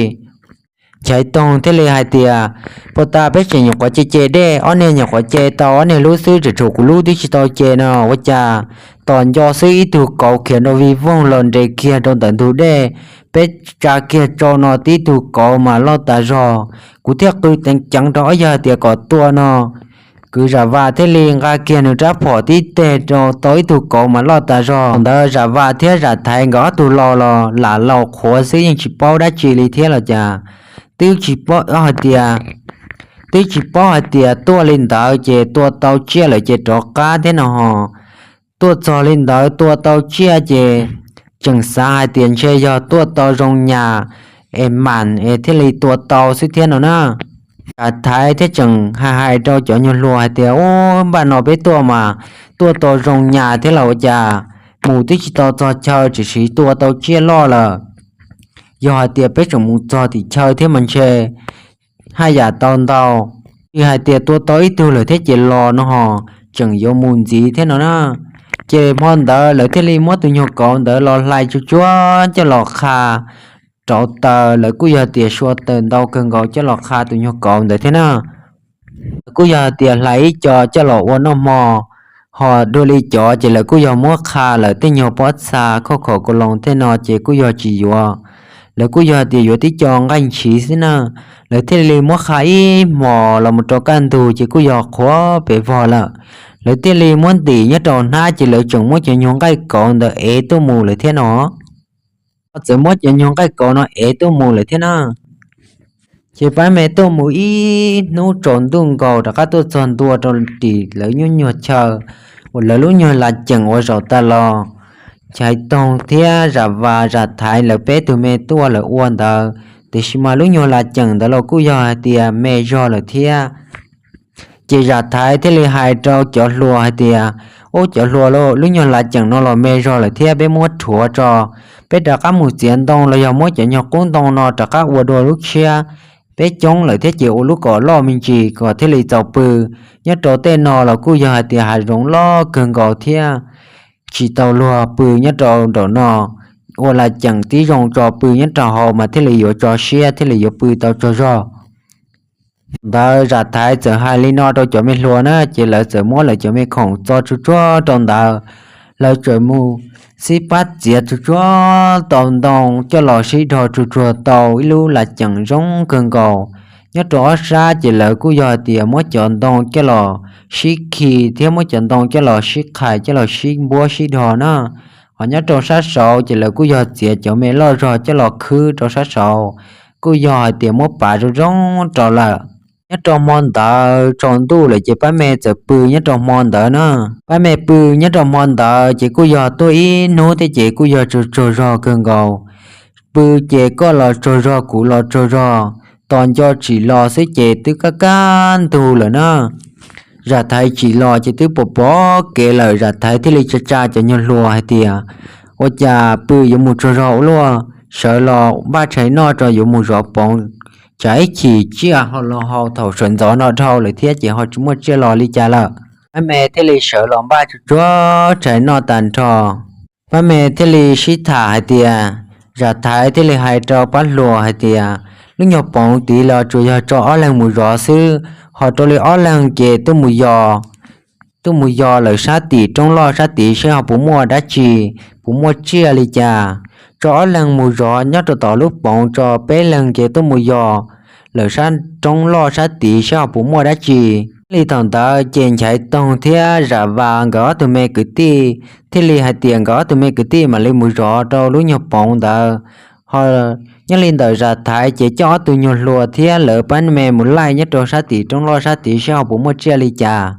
Nchaiv Toog thiaj li hais tias, Puag ta peb tseem nyuam qhuav ce ce dej, ob niag nyuam qhuav ce tau ob niag lub xwb, tseem tshuav kuv lub twb tsis tau ce no, ua cas tos nco xwb ib tug kauv khiav nrov vij voog los nres kiag rau ntawm ntug dej. Peb tsa kiag tsau no tib tug kauv mas loj tas zog, kuv thiaj qw ceev ceev rau ob yawg hais tias kom tua no. Kwv Zam Vas thiaj li nqa kiag nws rab phom tib teg rau tau ib tug kauv mas loj tas zog. Thaum ntawd Zam Vas thiab Zam Thaiv nkawd ob tug los los lam laus qhuav xwb, yeej tsis paub dab tsi li thiab los cas, twb tsis paub hais tias, twb tsis paub hais tias tuaj li ntawd ces tua tau tsiaj lawm ces rov qab thiab no ho. Tuaj txog li ntawd tua tau tsiaj ces tseem xav hais tias ntshe yog tuaj tau zoo nyas es mam es thiaj li tua tau xwb thiab no na. Zam Thaiv thiaj tseem hais hais rau cov nyuag hluas hais tias, Ub, npaj no peb tuaj mas tuaj tau zoo nyas thiab los ua cas mus twb tsis tau txog chaw tseem tua tau tsiaj loj lawm. Yog hais tias peb tseem mus txog tim chaw thiab mas ntshe haj yam tau ntau, tsis hais tias tua tau ib tug lawm thiab ces los no ho, tseem yuav mus ntxiv thiab no na. Ces hmo ntawd lawv thiaj li muab tus nyuag kauv ntawd los hlais tsuag tsuag coj los qha rauv taws, lawv kuj yog tias sua taws ntau kawg nkaus coj los qha tus nyuag kauv ntawd thiab na. Lawv kuj yog tias hlais ib co coj los ua noj hmo, ho dua li cov ces lawv kuj yog muab qha lawv tej nyuag pob txha khauj khom kau loos tej no ces kuj yog tsis yuav. Lawv kuj yog tias yuav tib co nqaij ntshiv xwb na. Lawv thiaj li muab qha ib hmos los mus rau kaj ntug ces kuj yog qhuav pes vog lawm. Lawv thiaj li muab ntim nyob rau hnab ces lawv tseem muab cov nyuag nqaij kauv ntawd ev tuaj mus lawm thiab no. Txawm muab cov nyuag nqaij kauv no ev tuaj mus lawm thiab na. Ces pab me tuaj mus ib hnub tsaus ntuj nkaus rov qab tuaj txog ntua rau tim lawv nyuag nyuag chaw uas lawv lub nyuag las ceem uas zaum tas los Nchaiv Toog thiab Zam Vas Zam Thaiv lawv peb tug me tuaj lawv ua ntawd, tiam sis mas lub nyuag las ceem ntawd los kuj yog hais tias me zog lawm thiab. Ces Zam Thaiv thiaj li hais rau cov hluas hais tias, Ub, cov hluas lauj, lub nyuag las ceem no los me zog lawm thiab, peb muab rhuav tso, peb rov qab mus txiav ntoo los yog muab cov nyuag qub ntoo no rov qab ua dua lub tshiab. Peb coob lawm thiab ces ua lub kom loj me ntsis kom thiaj li txaus pw. Nyob rau tej no los kuj yog hais tias hav zoov loj kawg nkaus thiab, tsis tau luag pw nyob rau nraum no. Ua las ceem tib zoo tso pw nyob rau hauv mas thiaj li yuav tso siab thiaj li yuav pw tau tsaug zog. Ntawd Zam Thaiv txawm hais li no rau cov me hluas na, ces lawv txawm muab lawv cov me khoom txo tsuag tsuag rau ntawd. Lawv txawm mus sib pab txiav tsuag tsuag tau ntoo coj los sib dhos tsuag tsuag tau ib lub las ceem zoo kawg nkaus. Nyob rau ob sab ces lawv kuj yog hais tias muab cov ntoo coj los sib khi thiab muab cov ntoo coj los sib qhais coj los sib npuab sib dhos na. Ho nyob rau sab saud ces lawv kuj yog txiav cov me loj zog coj los khwb rau sab saud, kuj yog hais tias muab pav zoo zoo rau lawm. Nyob rau hmo ntawd tsaus ntuj lawm ces pab me txawm pw nyob rau hmo ntawd na. Pab me pw nyob rau hmo ntawd ces kuj yog tuaj ib hnub thiab ces kuj yog tsaug tsaug zog kawg nkaus. Pw ces koj los tsaug zog kuv los tsaug zog, tos nco tsim los xwb ces twb kaj kaj ntug lawm na. Zam Thaiv tsim los ces twb pom pom kev lawm, Zam Thaiv thiaj li tsa tsa cov nyuag hluas hais tias, Ua cas pw yuav mus tsaug zog ua luaj, sawv los npaj tshais noj tso yuav mus zov poov, tsam ib chim tsiaj ho los haus thaum sawv ntxov no dhau lawm thiab ces ho tsis muaj tsiaj los li cas lawm. Pab me thiaj li sawv los npaj tsuag tsuag tshais noj tag nrho. Pab me thiaj li sib tham hais tias, Zam Thaiv thiaj li hais rau pab hluas hais tias, Lub nyuag poov tid los tsuas yog tso ob leeg mus zov xwb, ho rau li ob leeg ces tuaj mus yos, tuaj mus yos lawm sab tim roob loj sab tid seb ho puas muaj dab tsi, puas muaj tsiaj li cas. Tso ob leeg mus zov nyob rau tom lub poov, tso peb leeg ces tuaj mus yos lawm sab roob loj sab tid seb ho puas muaj dab tsi. Li thaum ntawd ces Nchaiv Toog thiab Zam Vas nkawd ob tug me kwv tij thiaj li hais tias nkawd ob tug me kwv tij mam li mus zov rau lub nyuag poov ntawd. Ho nyob li ntawm Zam Thaiv ces coj ob tug nyuag hluas thiab lawv pab me mus laij nyob rau sab tim roob loj sab tid seb ho puas muaj tsiaj li cas.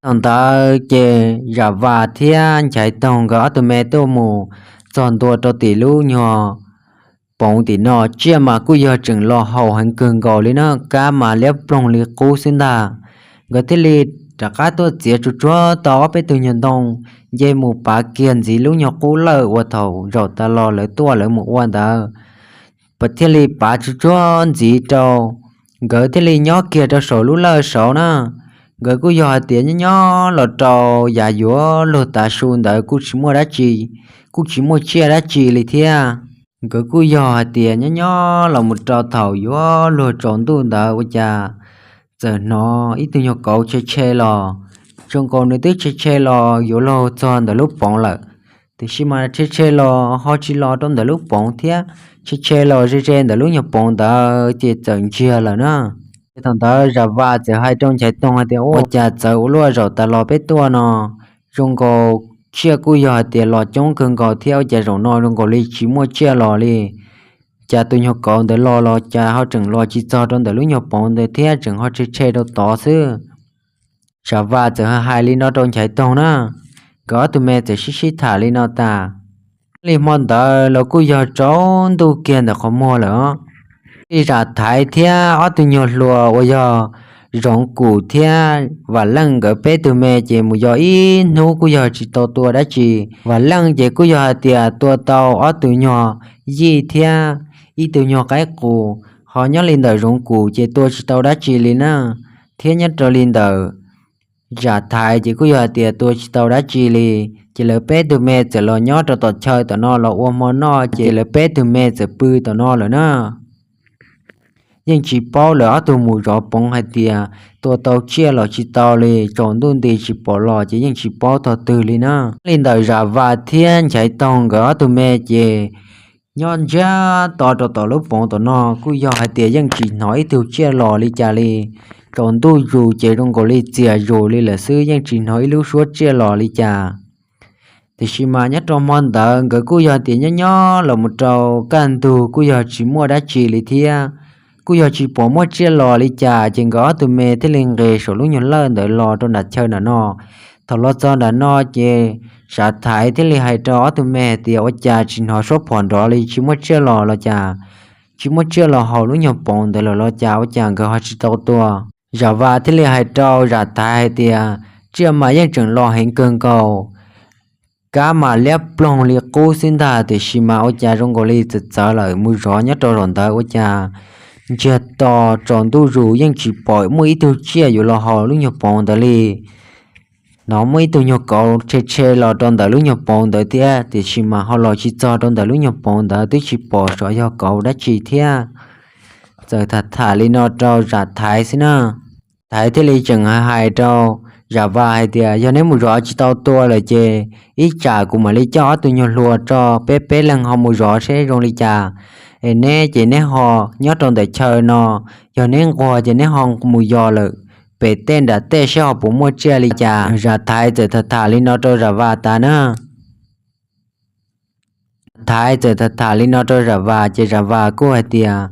Thaum ntawd ces Zam Vas thiab Nchaiv Toog nkawd ob tug me tuaj mus txog ntua rau tim lub nyuag poov tim no, tsiaj mas kuj yog tseem los haus heev kawg nkaus li na, kab mas liab ploog li qub xwb ntag. Nkawd thiaj li rov qab tuaj txiav tsuag tsuag tau ob peb tug nyuag ntoo, nce mus pav kiag ntxiv lub nyuag qub lawj uas thaum zaum tas los lawv tuaj lawv mus ua ntawd, pas thiaj li pav tsuag tsuag ntxiv rau. Nkawd thiaj li nyob kiag rau saum lub lawj saud na. Nkawd kuj yog hais tias nyob nyob los rau yav yuav luag tav su ntawd kuj tsis muaj dab tsi, kuj tsis muaj tsiaj dab tsi li thiab. Nkawd kuj yog hais tias nyob nyob los mus rau thaum yuav luag tsaus ntuj ntawd ua cas txawm hnov ib tug nyuag kauv tshe tshe los. Zoo nkaus nws twb tshe tshe los yuav luag txog ntawm lub poov lawm, tiam sis mas tshe tshe los ho tsis los rau ntawm lub poov thiab, tshe tshe los ze ze ntawm lub nyuag poov ntawd ces txawm ntsiag lawm na. Ces thaum ntawd Zam Vas txawm hais rau Nchaiv Toog hais tias, Ua cas txawv ua luaj, zaum tas los peb tuaj no zoo nkaus tsiaj kuj yog hais tias los coob kawg nkaus thiab, ua cas zaum no zoo nkaus li tsis muaj tsiaj los li? Cas tus nyuag kauv ntawd los los cas ho tseem los tsis txog rau ntawm lub nyuag poov ntawd thiab, tseem ho tshe tshe rau tod xwb? Zam Vas txawm hais li no rau Nchaiv Toog na. Nkawd ob tug me txawm sib sib tham li no tas. Li hmo ntawd los kuj yog tsaus ntuj kiag ntawm qhov muag lawm os. Li Zam Thaiv thiab ob tug nyuag hluas uas yog Zoov Kum thiab Vam Leej nkawd peb tug me ces mus yos ib hnub kuj yog tsis tau tua dab tsi. Vam Leej ces kuj yog hais tias tua tau ob tug nyuag yij thiab ib tug nyuag qaib qus, ho nyob li ntawm Zoov Kum ces tua tsis tau dab tsi li na, thiab nyob rau li ntawm Zam Thaiv ces kuj yog hais tias tua tsis tau dab tsi li. Ces lawv peb tug me txawm los nyob rau tom chaw tom no los ua hmo noj, ces lawv peb tug me txawm pw tom no lawm na. Yeej tsis paub lawv ob tug mus zov poov hais tias tua tau tsiaj los tsis tau li, tsaus ntuj nti tsis pom los ces yeej tsis paub tog twg li na. Li ntawm Zam Vas thiab Nchaiv Toog nkawd ob tug me ces nyob ntsiag to rau tom lub poov tom no kuj yog hais tias yeej tsis hnov ib tug tsiaj los li cas li. Tsaus ntuj zus ces zoo nkaus li txias zus li lawm xwb, yeej tsis hnov ib lub suab tsiaj los li cas. Tiam sis mas nyob rau hmo ntawd nkawd kuj yog tias nyob nyob los mus rau kaj ntug kuj yog tsis muaj dab tsi li thiab, kuj yog tsis pom muaj tsiaj los li cas, ces nkawd ob tug me thiaj li nqis saum lub nyuag lawj ntawd los rau nram chaw nram no. Thaum los txog nram no ces Zam Thaiv thiaj li hais rau ob tug me hais tias, Ua cas tsis hnov suab phom nrov li, tsis muaj tsiaj los los cas? Tsis muaj tsiaj los haus lub nyuag poov ntawd lawm los cas ua cas nkawd ho tsis tau tua? Zam Vas thiaj li hais rau Zam Thaiv hais tias, Tsiaj mas yeej tseem los heev kawg nkaus, kab mas liab ploog li qub xwb ntag, tiam sis mas ua cas zoo nkaus li txawv txawv lawm, mus zov nyob rau zaum ntawd ua cas ntsiag to tsaus ntuj zus yeej tsis pom muaj ib tug tsiaj yuav los haus lub nyuag poov ntawd li. Hnov muaj ib tug nyuag kauv tshe tshe los rau ntawm lub nyuag poov ntawd thiab, tiam sis mas ho los tsis txog rau ntawm lub nyuag poov ntawd, twb tsis pom xyov yog kauv dab tsi thiab. Txawm tham tham li no rau Zam Thaiv xwb na. Thaiv thiaj li tseem hais rau Zam Vas hais tias, Yog neb mus zov tsis tau tua lawm ces ib tsam kuv mam li coj ob tug nyuag hluas rau peb peb leeg ho mus zov seb zoo li cas. Es neb ces neb ho nyob rau ntawm chaw no, yog neb nquag ces neb ho mus yos lawm pem tej nram tej seb ho puas muaj tsiaj li cas. Zam Thaiv txawm tham tham li no rau Zam Vas tas na. Thaiv txawm tham tham li no rau Zam Vas ces Zam Vas kuj hais tias,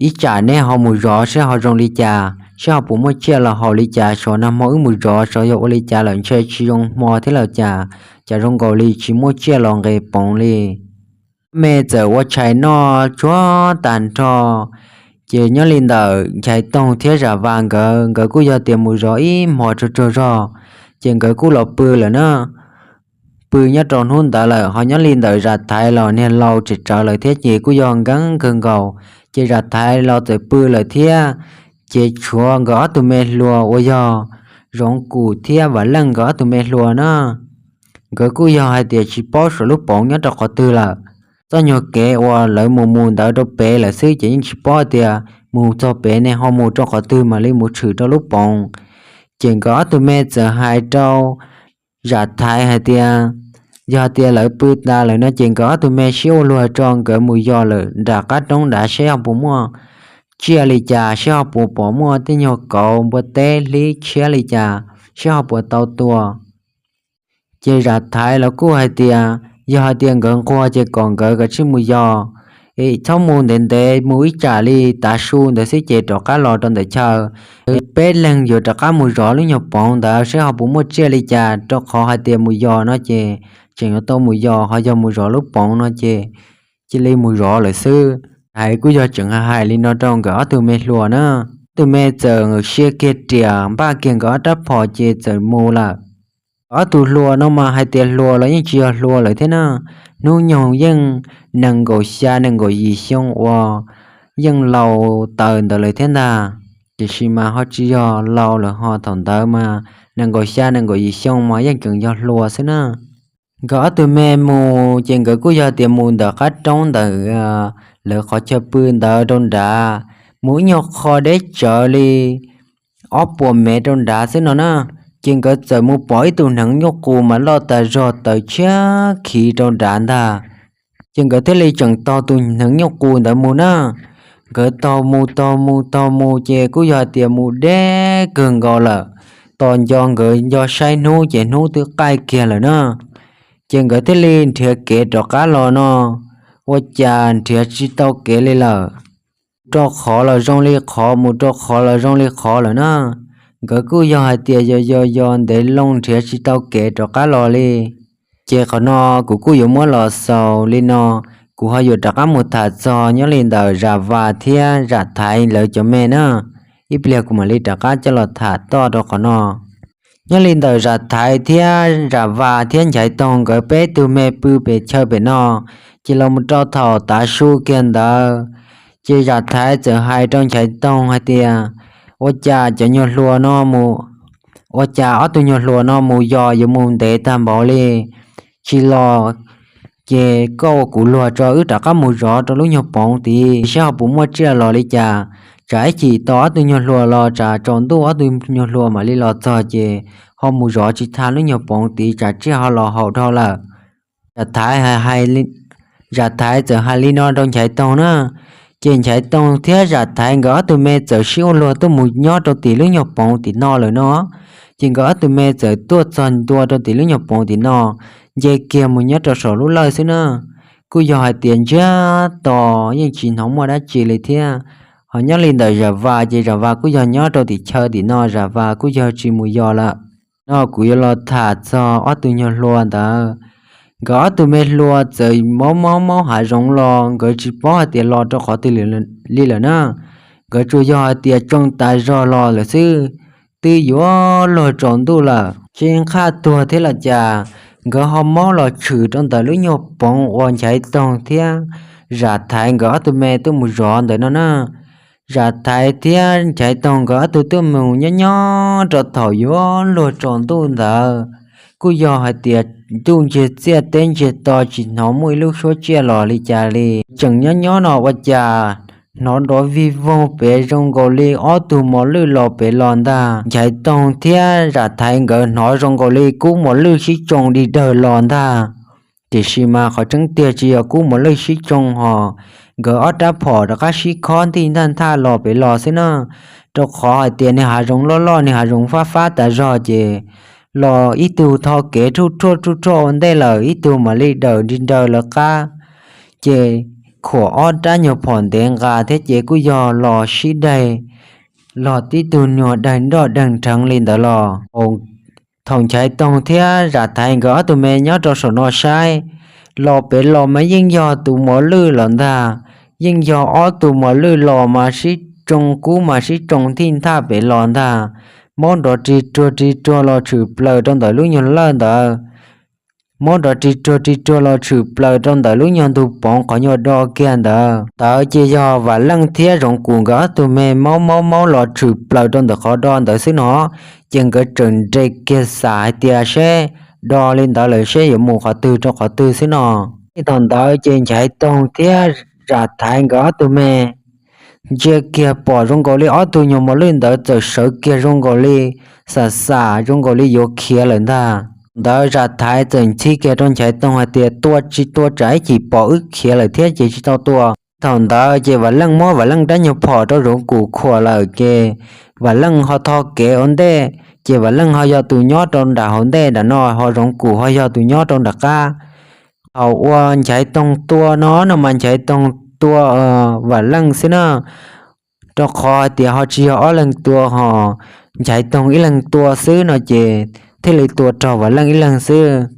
Ib tsam neb ho mus zov seb ho zoo li cas, seb ho puas muaj tsiaj los haus li cas, xyov nag hmo wb mus zov xyov yog ua li cas lawm, ntshe tsis zoo hmo thiab los cas, cas zoo nkaus li tsis muaj tsiaj los nqes poov li. Me txawm ua tshais noj tsuag tag nrho, ces nyob li ntawm Nchaiv Toog thiab Zam Vas nkawd, nkawd kuj yog tias mus zov ib hmo tsaug tsaug zog, ces nkawd kuj los pw lawm na. Pw nyob rau hnub ntawd lawm, ho nyob li ntawm Zam Thaiv los niag laus tsem tsawv lawm thiab ces kuj yog nkeeb kawg nkaus, ces Zam Thaiv los txawm pw lawm thiab. Ces tshuav nkawd ob tug me hluas uas yog Zoov Kum thiab Vam Leej nkawd ob tug me hluas na, nkawd kuj yog hais tias tsis paub saum lub poov nyob rau qhov twg lawm. Txoj nyuag kev uas lawv mus mus ntawd rau pem lawm xwb ces yeej tsis paub tias mus txog pem ne ho mus rau qhov twg mam li mus tshwm rau lub poov. Ces nkawd ob tug me txawm hais rau Zam Thaiv hais tias, Yog tias lawv pw tas lawm no ces nkawd ob tug me sib ua luag tso nkawd mus yos lawm nram qab roob nrad seb ho puas muaj tsiaj li cas, seb ho puas pom muaj tej nyuag kauv npua teb hlib tshiab li cas, seb ho puas tau tua. Ces Zam Thaiv los kuj hais tias, Yog hais tias nkawd nquag ces kom nkawd kav tsij mus yos, es txhob mus ntev ntev, mus ib tsam li tav su ntawd xwb ces rov qab los rau ntawm chaw. Peb leeg yuav rov qab mus zov lub nyuag poov ntawd seb ho puas muaj tsiaj li cas, rau qhov hais tias mus yos no ces tseem yuav tau mus yos, ho yog mus zov lub poov no ces cia li mus zov lawm xwb. Hais kuj yog tseem hais li no rau nkawd ob tug me hluas na. tug me txawm sia kiag riam npaj kiag nkawd ob rab phom ces txawm mus lawm. Ob tug hluas no mas hais tias hluas los yeej tsis yog hluas lawm thiab na, hnub nyoog yeej nees nkaum xya nees nkaum yim xyoo uas yeej laus taws ntawd lawm thiab ntag. Tiam sis mas ho tsis yog laus lawm ho, thaum ntawd mas nees nkaum xya nees nkaum yim xyoo mas yeej tseem yog hluas xwb na. Nkawd ob tug me mus ces nkawd kuj yog tias mus ntawm qab roob ntawm lawv qhov chaw pw ntawd rau nrad, mus ib nyuag qho deb tsawv li ob puas mev rau nrad xwb no na. Ces nkawd txawm mus pom ib tug hneev nyuj qus mas loj tas zog taws tshiab khiv rau nrad ntag. Ces nkawd thiaj li tseem taug tus hneev nyuj qus ntawd mus na. Nkawd taug mus taug mus taug mus ces kuj yog hais tias mus deb kawg nkaus lawm, tos nco nkawd nco saib hnub ces hnub twb qaij kiag lawm na. Ces nkawd thiaj li nrhiav kev rov qab los no, ua cas nrhiav tsis tau kev li lawm. Rau qhov los zoo li qhov, mus rau qhov los zoo li qhov lawm na. Nkawd kuj yog hais tias yos yos yos ntev loo nrhiav tsis tau kev rov qab los li. Ces qhov no kuv kuj yuav muab los xaus li no, kuv ho yuav rov qab mus tham txog nyob li ntawm Zam Vas thiab Zam Thaiv lawv cov me na. Ib pliag kuv mam li rov qab coj los tham toj rau qhov no. Nyob li ntawm Zam Thaiv thiab Zam Vas thiab Nchaiv Toog nkawd peb tug me pw pem chaw pem no, ces los mus rau thaum tav su kiag ntawd, ces Zam Thaiv txawm hais rau Nchaiv Toog hais tias, ua cas cov nyuag hluas no mus, ua cas ob tug nyuag hluas no mus yos yuav mus ntev tag npaum li, tsis los ces koj ua kuv luag tso, wb rov qab mus zov rau lub nyuag poov tid saib ho puas muaj tsiaj los li cas. Tsam ib chim tau ob tug nyuag hluas los tsam tsaus ntuj ob tug nyuag hluas mam li los txog ces ho mus zov tsis tau lub nyuag poov tid tsam tsiaj ho los haum dhau lawm. Zam Thaiv hais, Zam Thaiv txawm hais li no rau Nchaiv Toog na. Ces Nchaiv Toog thiab Zam Thaiv nkawd ob tug me txawm sib ua luag tuaj mus nyob rau tim lub nyuag poov tim no lawm no. Ces nkawd ob tug me txawm tuaj txog ntua rau tim lub nyuag poov tim no, nce kiag mus nyob rau saum lub lawj xwb na. Kuj yog hais tias ntsiag to, yeej tsis hnov muaj dab tsi li thiab. Ho nyob li ntawm Zam Vas ces Zam Vas kuj yog nyob rau tim chaw tim no, Zam Vas kuj yog tsis mus yos lawm. No kuv yuav los tham txog ob tug nyuag hluas ntawd. Nkawd ob tug me hluas txawm maub maub maub hav zoov los nkawd tsis paub hais tias los rau qhov twg li lawm na. Nkawd tsuas yog hais tias tsoo tas zog los lawm xwb, twb yuav luag tsaus ntuj lawm, tsis nqaj tuag thiab los cas, nkawd ho maub los tshwm rau ntawm lub nyuag poov uas Nchaiv Toog thiab Zam Thaiv nkawd ob tug me tuaj mus zov ntawm no na. Zam Thaiv thiab Nchaiv Toog nkawd ob tug tuaj mus nyob nyob rau thaum yuav luag tsaus ntuj ntawd, kuj yog hais tias ntuj ntsiag txiaj teb ntsiag to tsis hnov muaj ib lub suab tsiaj los li cas li. Tseem nyob nyob no ua cas hnov nrov vig voog pem zoo nkaus li ob tug mos lwj los pem los ntag. Nchaiv Toog thiab Zam Thaiv nkawd hnov zoo nkaus li kub mos lwj sib tsoo dig dawg los ntag. Tiam sis mas qhov tseeb tiag tsis yog kub mos lwj sib tsoo hos, nkawd ob rab phom rov qab sib khob ntig ntaj nthaj los pem los xwb na. Rau qhov hais tias niag hav zoov loj loj niag hav zoov fab fab tas zog ces los ib tug tho kev rhuj rhuaj rhuj rhuaj ua ntej lawm, ib tug mam li dawm nrig nraws lawv qab. Ces khuam ob rab nyuag phom ntev nqa thiab ces kuj yog los sib daig los tib tug nyuag daig nroj daig nrheev li ntawd los. Thaum Nchaiv Toog thiab Zam Thaiv nkawd ob tug me nyob rau saum no saib, los pem los mas yeej yog tus mos lwj los ntag. Yeej yog ob tug mos lwj los mas sib tsoo kub mas sib tsoo ntig nthaj pem los ntag. Maub nrov rig ruag rig ruag los tshwm plaws rau ntawm lub nyuag lawj ntawd. Maub nrov rig ruag rig ruag los tshwm plaws rau ntawm lub nyuag ntug poov qhov nyuag do kiag ntawd. Ntawd ces yog Vam Leej thiab Zoov Kus nkawd ob tug me maub maub maub los tshwm plaws rau ntawm qhov do ntawd xwb no. Ces nkawd tseem nres kiag xam hais tias seb do li ntawd lawm seb yuav mus qhov twg rau qhov twg xwb no. Thaum ntawd ces Nchaiv Toog thiab Zam Thaiv nkawd ob tug me ntsia kiag pom zoo nkaus li ob tug nyuag mos lwj ntawd txawm sawv kiag zoo nkaus li xam xam zoo nkaus li yuav khiav lawm ntag. Ntawd Zam Thaiv txawm ntxhi kiag rau Nchaiv Toog hais tias tua tsis tua tsam ib chim pom wb khiav lawm thiab ces tsis tau tua. Thaum ntawd ces Vam Leej muab Vam Leej rab nyuag phom rau Zoov Kus khuam lawm ces Vam Leej ho tho kev ua ntej, ces Vam Leej ho yog tus nyob rau nram hauv ntej nram no ho Zoov Kus ho yog tus nyob rau nram qab. Thaum uas Nchaiv Toog tua no no mas Nchaiv Toog tua Vam Leej xwb na, rau qhov hais tias ho tsis yog ob leeg tua hos, Nchaiv Toog ib leeg tua xwb no ces thiaj li tua raug Vam Leej ib leeg xwb.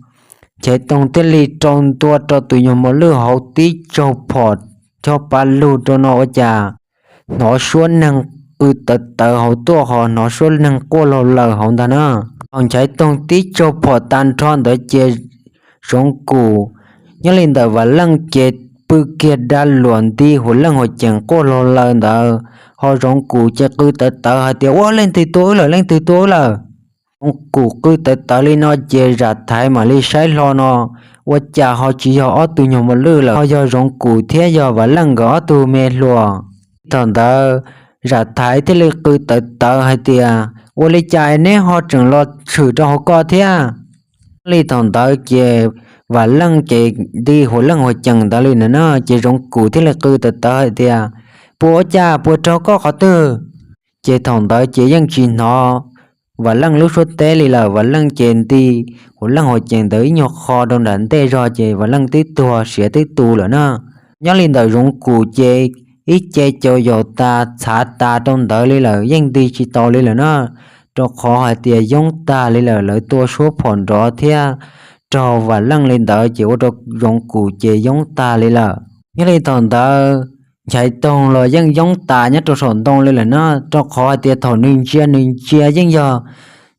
Nchaiv Toog thiaj li rau ntua rau tus nyuag mos lwj hauv tib tsaug phom chob pa lug rau no ua cas hnov suab neeg qw tawv tawv hauv tuaj ho hnov suab neeg quaj laug lawm hauv ntag na. Thaum Nchaiv Toog tib tsaug phom tag nrho ntawd ces Zoov Kum nyob li ntawm Vam Leej ces pw kiag da luam nti huam leej huam ceem quaj laug lawm ntawd, ho Zoov Kum ces qw tawv tawv hais tias, Ua, leej twg tua wb lawm, leej twg tua wb lawm? Zoov Kum qw tawv tawv li no ces Zam Thaiv mam li saib hlo no, ua cas ho tsis yog ob tug nyuag mos lwj lawm, ho yog Zoov Kum thiab yog Vam Leej nkawd ob tug me hluas. Thaum ntawd Zam Thaiv thiaj li qw tawv tawv hais tias, Ua li cas neb ho tseem los tshwm rau hauv ko thiab? Li thaum ntawd ces Vam Leej ces nti huam leej huam ceem ntawd li na, ces Zoov Kum thiaj li qw tawv tawv hais tias, Puas ua cas, puas raug koj qhov twg? Ces thaum ntawd ces yeej tsis hnov Vam Leej lub suab teb li lawm. Vam Leej ces nti huam leej huam ceem ntawd ib nyuag qho rau nram ntej zog ces Vam Leej twb tuag siav twb tu lawm na. Nyob li ntawm Zoov Kum ces ib ce caus yaus tas txhav tas rau ntawd li lawm, yeej nti tsis tau li lawm na, rau qhov hais tias yoob tag li lawm, lawv tua suab phom nrov thiab raug Vam Leej li ntawd ces ua rau Zoov Kum ces yoob tag li lawm. Nyob li thaum ntawd Nchaiv Toog los yeej yoob tas nyob rau saum ntoo li lawm na, rau qhov hais tias thaum nws ntsia nws ntsia yeej yog,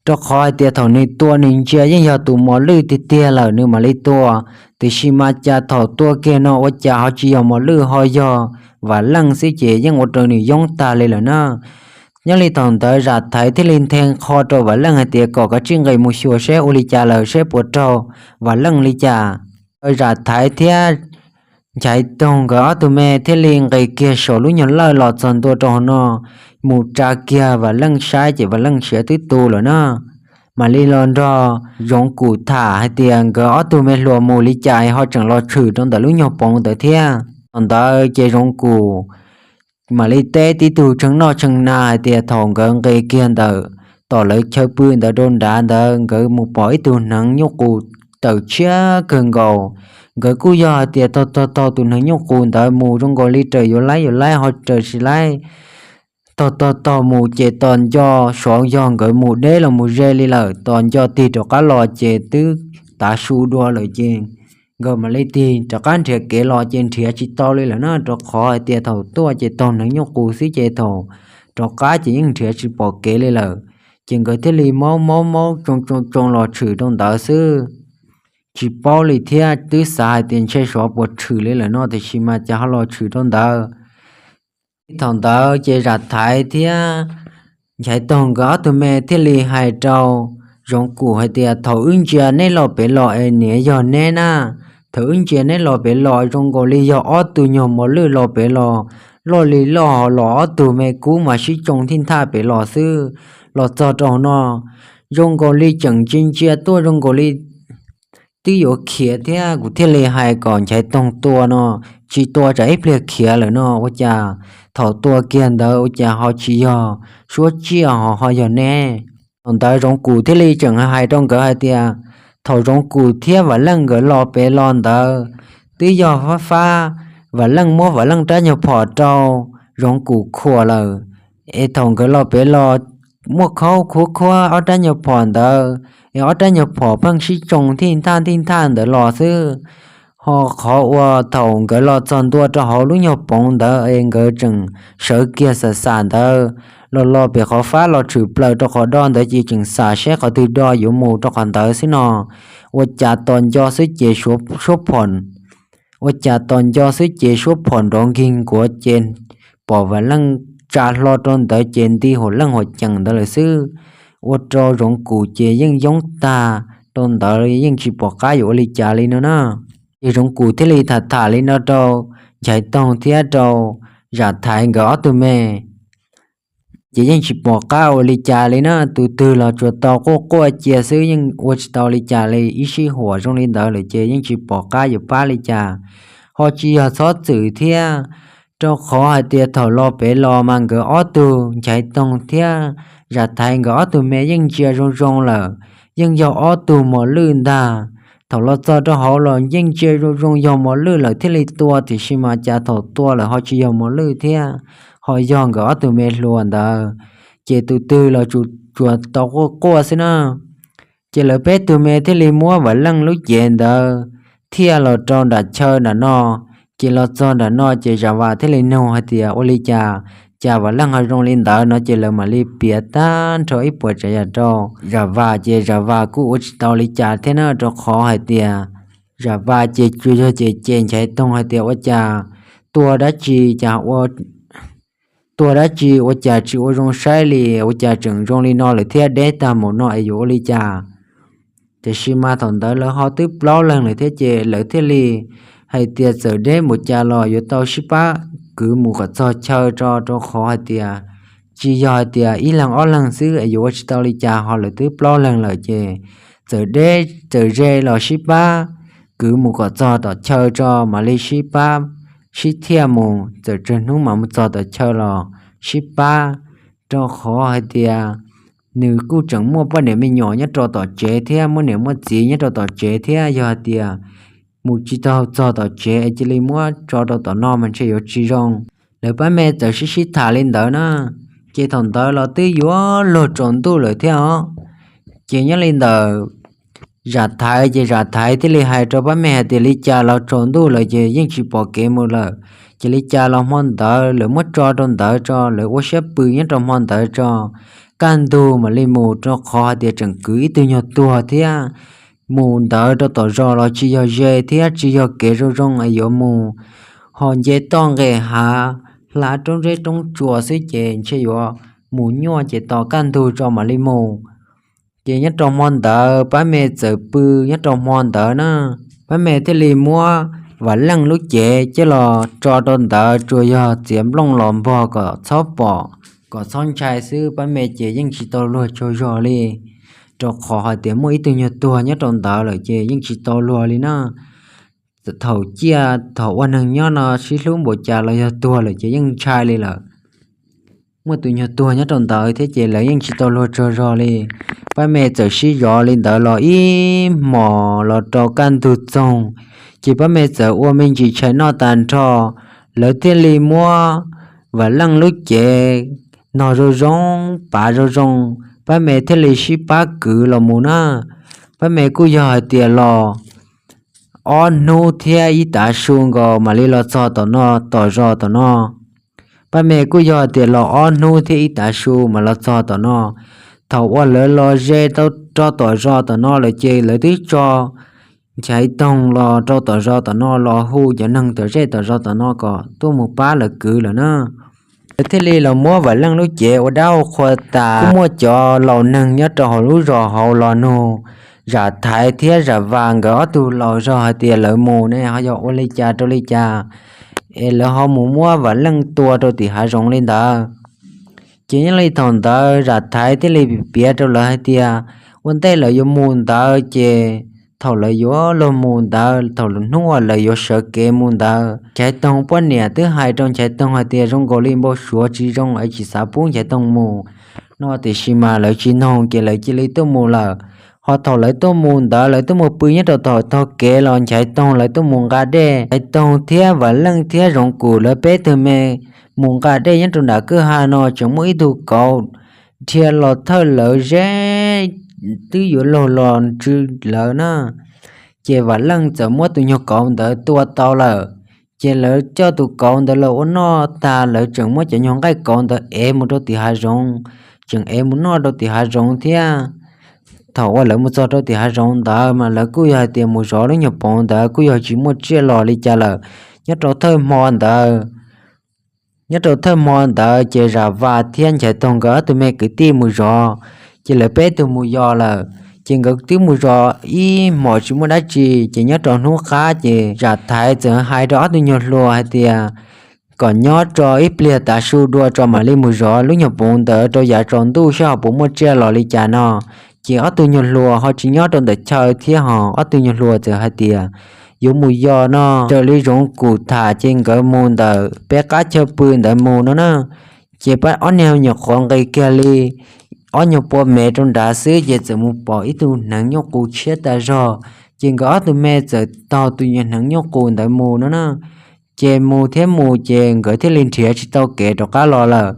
rau qhov hais tias thaum nws tua nws ntsia yeej yog tus mos lwj tiag tiag lawm nws mam li tua, tiam sis mas cas thaum tua kiag no ua cas ho tsis yog mos lwj ho yog Vam Leej xwb ces yeej ua rau nws yoob tag li lawm na. Nyob li thaum ntawd Zam Thaiv thiaj li nthe qho rau Vam Leej hais tias kom kav tsij nqis mus xyuas seb ua li cas lawm, seb puas raug Vam Leej li cas. Zam Thaiv thiab Nchaiv Toog nkawd ob tug me thiaj li nqis kiag saum lub nyuag lawj los txog ntua rau hauv no, mus tsa kiag Vam Leej saib ces Vam Leej siav twb tu lawm na. Mam li los nrog Zoov Kum tham hais tias nkawd ob tug me hluas mus li cas ho tseem los tshwm rau ntawm lub nyuag poov ntawd thiab. Thaum ntawd ces Zoov Kum mam li teb tib tug tshee noj tshee na hais tias thaum nkawd nqis kiag ntawm tom lawv chaw pw ntawd rau nrad ntawd nkawd mus pom ib tug hneev nyuj qus tawm tshiab kawg nkaus. Nkawd kuj yog hais tias taug taug taug tus hneev nyuj qus ntawd mus zoo nkaus li raws yuav laib yuav laib ho raws tsis laib. Taug taug taug mus ces tos nco, xyov yog nkawd mus deb los mus ze li lawm, tos nco tig rov qab los ces twb tav su dua lawm ces nkawd mam li tig rov qab nrhiav kev los ces nrhiav tsis tau li lawm na, rau qhov hais tias thaum tuaj ces taug hneev nyuj qus xwb ces thaum rov qab ces yeej nrhiav tsis pom kev li lawm. Ces nkawd thiaj li maub maub maub tsoo tsoo tsoo los tshwm rau ntawd xwb, tsis paub li thiab twb xav hais tias ntshe xyov puas tshwm li lawm no tiam sis mas cas ho los tshwm rau ntawd. Thaum ntawd ces Zam Thaiv thiab Nchaiv Toog nkawd ob tug me thiaj li hais rau Zoov Kum hais tias, Thaum wb ntsia neb los pem los es niam yog neb na, thaum wb ntsia neb los pem los zoo nkaus li yog ob tug nyuag mos lwj los pem los, loj li loj ho los ob tug me kub mas sib tsoo thij nthaj pem los xwb. Los txog rau hauv no zoo nkaus li tseem ntsia ntsia tuaj zoo nkaus li twb yuav khiav thiab, kuv thiaj li hais kom Nchaiv Toog tua no, tsis tua tsam ib pliag khiav lawm no, ua cas thaum tua kiag ntawd ua cas ho tsis yog suab tsiaj ho ho yog neb. Thaum ntawd Zoov Kum thiaj li tseem hais rau nkawd hais tias, thaum Zoov Kum thiab Vam Leej nkawd los pem los ntawd twb yog fab fab, Vam Leej muab Vam Leej rab nyuag phom rau Zoov Kum khuam lawm, es thaum nkawd los pem los muaj khaub khuab khuab ob rab nyuag phom ntawd, es ob rab nyuag phom pheej sib tsoo thij nthaj thij nthaj ntawd los xwb. Ho qhov uas thaum nkawd los txog ntua rau hauv lub nyuag poov ntawd es nkawd tseem sawv kiag xam xam ntawd, los los pem qhov fab los tshwm plaws rau qhov do ntawd ces tseem xam seb qhov twg do yuav mus rau qhov ntawd xwb no. Ua cas tos nco xwb ces suab phom, ua cas tos nco xwb ces suab phom nrov nkig nkuav ces pom Vam Leej tsa hlo rau ntawd ces nti huam leej huam ceem ntawd lawm xwb. Ua rau Zoov Kum ces yeej yoob tag rau ntawd yeej tsis pom qab yuav ua li cas li no na. Ces Zoov Kum thiaj li tham tham li no rau Nchaiv Toog thiab rau Zam Thaiv nkawd ob tug me, ces yeej tsis pom qab ua li cas li na, tus twg los tsuas tau quaj quaj cia xwb, yeej ua tsis tau li cas li, ib sij huam zoo li ntawd lawm ces yeej tsis pom qab yuav pab li cas. Ho tsis yog txhob txwm thiab, rau qhov hais tias thaum los pem los mas nkawd ob tug Nchaiv Toog thiab Zam Thaiv nkawd ob tug me yeej ntsia zoo zoo lawm, yeej yog ob tug mos lwj ntag. Thaum los txog rau hauv los yeej ntsia zoo zoo yog mos lwj lawm thiaj li tua, tiam sis mas cas thaum tua lawm ho tsis yog mos lwj thiab, ho yog nkawd ob tug me hluas ntawd, ces tus twg los tsuas tau quaj quaj xwb na. Ces lawv peb tug me thiaj li muab Vam Leej lub cev ntawd thiaj los rau nram chaw nram no. Ces los txog nram no ces Zam Vam thiaj li nug hais tias, Ua li cas cas Vam Leej ho zoo li ntawd no ces lawv mam li piav tag nrho ib puas tsav yam rau Zam Vas, ces Zam Vas kuj ua tsis tau li cas thiab na, rau qhov hais tias Zam Vas ces tsuas yog cem cem Nchaiv Toog hais tias ua cas tuag dab tsi cas ua tuag dab tsi ua cas tsis ua zoo saib li, ua cas tseem zoo li no lawm thiab deb tag mus no es yuav ua li cas. Tiam sis mas thaum ntawd lawv ho twb plaub leeg lawm thiab ces lawv thiaj li hais tias txawm deb mus cas los yuav tau sib pab kwv mus kom txog chaw tso, rau qhov hais tias tsis yog hais tias ib leeg ob leeg xwb es yuav ua tsis tau li cas, ho lawv twb plaub leeg lawm ces txawm deb txawm ze los sib pab kwv mus kom txog tom chaw tso mam li sib pab sib thiaj mus, txawm tsawg hnub mas mus txog tom chaw los sib pab, rau qhov hais tias nws kuj tseem muaj poj niam me nyuam nyob rau tom tsev thiab muaj niam muaj txiv nyob rau tom tsev thiab, yog hais tias mus tsis tau txog tom tsev es cia li muab tso rau tom no mas ntshe yuav tsis zoo. Lawv pab me txawm sib sib tham li ntawd na, ces thaum ntawd los twb yuav luag tsaus ntuj lawm thiab os. Ces nyob li ntawd Zam Thaiv, ces Zam Thaiv thiaj li hais rau pab me hais tias li cas los tsaus ntuj lawm ces yeej tsis pom kev mus lawm, ces li cas los hmo ntawd lawv muab tso rau ntawd tso, lawv ua siab pw nyob rau hmo ntawd tso, kaj ntug mam li mus, rau qhov hais tias tseem kwv ib tug nyuag tuag thiab. Mus ntawd rau tom zos los tsis yog ze thiab tsis yog kev zoo zoo es yuav mus, ho nce toj nqes hav, hla roob zeb roob tsua xwb ces ntshe yuav mus nyuaj ces tos kaj ntug tso mam li mus. Ces nyob rau hmo ntawd pab me txawm pw nyob rau hmo ntawd na, pab me thiaj li muab Vam Leej lub cev coj los tso rau ntawd, tsuas yog txiav nplooj los npog kom txhob pom, kom txhob ntshai xwb, pab me ces yeej tsis tau luag tsaug zog li, rau qhov hais tias muaj ib tug nyuag tuag nyob rau ntawd lawm ces yeej tsis tau luag li na. Thaum ciaj thaum ua neeg nyob no sib hlub npaum cas los yog tuag lawm ces yeej ntshai li lawm. Muaj tus nyuag tuag nyob rau ntawd thiab ces lawv yeej tsis tau luag tsaug zog li. Pab me txawm sib zov li ntawd los ib hmos los rau kaj ntug txoog, ces pab me txawm ua me ntsis tshais noj tas nrho, lawv thiaj li muab Vam Leej lub cev nog zoo zoo, pav zoo zoo, pab me thiaj li sib pab kwv los mus na. Pab me kuj yog hais tias los ob hnub thiab ib tav su nkaus mam li los txog tom no, tom zos tom no. Pab me kuj yog hais tias los ob hnub thiab ib tav su mam los txog tom no. Thaum uas lawv los ze tau rau tom zos tom no lawm ces lawv twb tso Nchaiv Toog los rau tom zos tom no los hu cov neeg tom zej tom zos tom no kom tuaj mus pab lawv kwv lawm na. Lawv thiaj li los muab Vam Leej lub cev ua dab ua qhua tas. Kuj muaj cov laus neeg nyob rau hauv lub zos hauv los nug Zam Thaiv thiab Zam Vas nkawd ob tug laus zog hais tias lawv mus ne ho yog ua li cas rau li cas es lawv ho mus muab Vam Leej tua rau tim hav zoov li ntawd. Ces nyob li thaum ntawd Zam Thaiv thiaj li piav rau lawv hais tias ua ntej lawv yuav mus ntawd ces thaum lawv yuav luag mus ntawd, thaum lawv hnub uas lawv yuav sawv kev mus ntawd, Nchaiv Toog poj niam twb hais rau Nchaiv Toog hais tias zoo nkaus li npau suav tsis zoo es tsis xav pub Nchaiv Toog mus no, tiam sis mas lawv tsis noog ces lawv cia li tuaj mus lawm. Ho thaum lawv tuaj mus ntawd lawv tuaj mus pw nyob rau tom taug kev los Nchaiv Toog lawv tuaj mus nqa dej. Nchaiv Toog thiab Vam Leej thiab Zoov Kum lawv peb tug me mus nqa dej nyob rau nram kwj ha no tseem muaj ib tug kauv dhia los thawj lawv zeb twb yuav luag los ntsw lawv na. Ces Vam Leej txawm muab tus nyuag kauv ntawd tua tau lawm. Ces lawv coj tus kauv ntawd los ua noj tas lawv tseem muab cov nyuag nqaij kauv ntawd ev mus rau tim hav zoov, tseem ev mus noj rau tim hav zoov thiab. Thaum uas lawv mus txog rau tim hav zoov ntawd mas lawv kuj yog hais tias mus zov lub nyuag poov ntawd kuj yog tsis muaj tsiaj los li cas lawm. Nyob rau thawj hmo ntawd, nyob rau thawj hmo ntawd ces Zam Vas thiab Nchaiv Toog nkawd ob tug me kwv tij mus zov, ces lawv peb tug mus yos lawm. Ces nkawd twb mus zov ib hmos tsis muaj dab tsi, ces nyob rau hnub qab ces Zam Thaiv txawm hais rau ob tug nyuag hluas hais tias kom nyob tso ib pliag tav su dua tso mam li mus zov lub nyuag poov ntawd rau yav tsaus ntuj saib ho puas muaj tsiaj los li cas no. Ces ob tug nyuag hluas ho tsis nyob rau ntawm chaw thiab ho ob tug nyuag hluas txawm hais tias yuav mus yos no, raws li Zoov Kum tham ces nkawd mus ntawm peb qab chaw pw ntawd mus no na. Ces pab ob niag nyuam qhuav nqis kiag li ob nyuag pua mev rau nrad xwb ces txawm mus pom ib tug hneev nyuj qus tshiab tas zog. Ces nkawd ob tug me txawm taug tus nyuag hneev nyuj qus ntawd mus no na. Ces mus thiab mus ces nkawd thiaj li nrhiav tsis tau kev rov qab los lawm.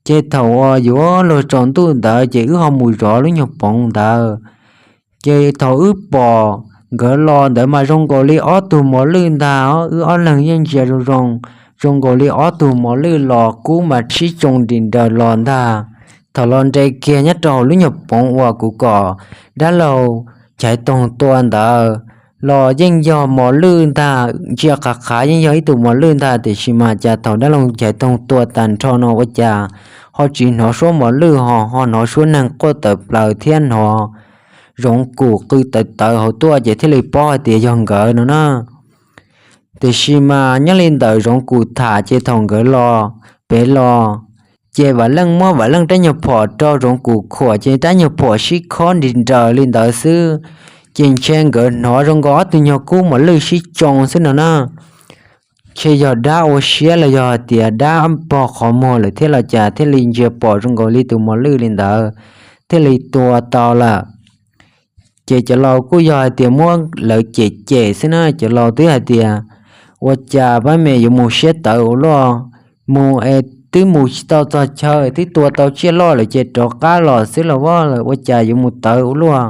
Ces thaum uas yuav luag tsaus ntuj ntawd ces wb ho mus zov lub nyuag poov ntawd. Ces thaum wb pom nkawd los ntawd mas zoo nkaus li ob tug mos lwj ntag, wb ob leeg yeej ntsia zoo zoo, zoo nkaus li ob tug mos lwj los kub mas sib tsoo nrim nraws los ntag. Thaum los nres kiag nyob rau hauv lub nyuag poov uas kuv kom dab laug Nchaiv Toog tua ntawd los yeej yog mos lwj ntag, ntsia qhav qhav yeej yog ib tug mos lwj ntag, tiam sis mas cas thaum dab laug Nchaiv Toog tua tag nrho no ua cas ho tsis hnov suab mos lwj ho, ho hnov suab neeg quaj tawm plaws thiab hnov Zoov Kum qw tawv tawv hauv tuaj ces thiaj li paub hais tias yog nkawd no na. Tiam sis mas nyob li ntawm Zoov Kum tham ces thaum nkawd los pem los, ces Vam Leej muab Vam Leej rab nyuag phom rau Zoov Kum khuam ces rab nyuag phom sib khob nrim nraws li ntawd xwb, ces ntshe nkawd hnov zoo nkaus ob tug nyuag kub mos lwj sib tsoo xwb no na. Ntshe yog dab ua siab los yog hais tias dab pog qhov muag lawm thiab los cas thiaj li ntsia pom zoo nkaus li tus mos lwj li ntawd, thiaj li tua tau lawm. Ces cov laus kuj yog hais tias muab lawv cem cem xwb na, cov laus twb hais tias ua cas pab me yuav mus siab tawv ua luaj, mus es twb mus tsis tau txog chaw twb tua tau tsiaj loj lawm ces rov qab los xwb los vaj lawm, ua cas yuav mus tawv ua luaj,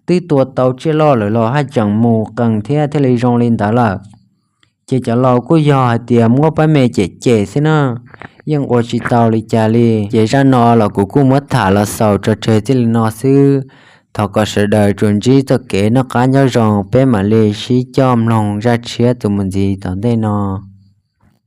twb tua tau tsiaj loj lawm los haj tseem mus qees thiab thiaj li zoo li ntawd lawm. Ces cov laus kuj yog hais tias muab pab me cem cem xwb na, yeej ua tsis tau li cas li. Ces zaj no los kuv kuj muab tham los xaus tso tseg txij li no xwb. Thov kom sawv daws tsuas ntsib txoj kev noj qab nyob zoo, peb mam li sib coj mloog zaj tshiab txuas mus ntxiv tom ntej no.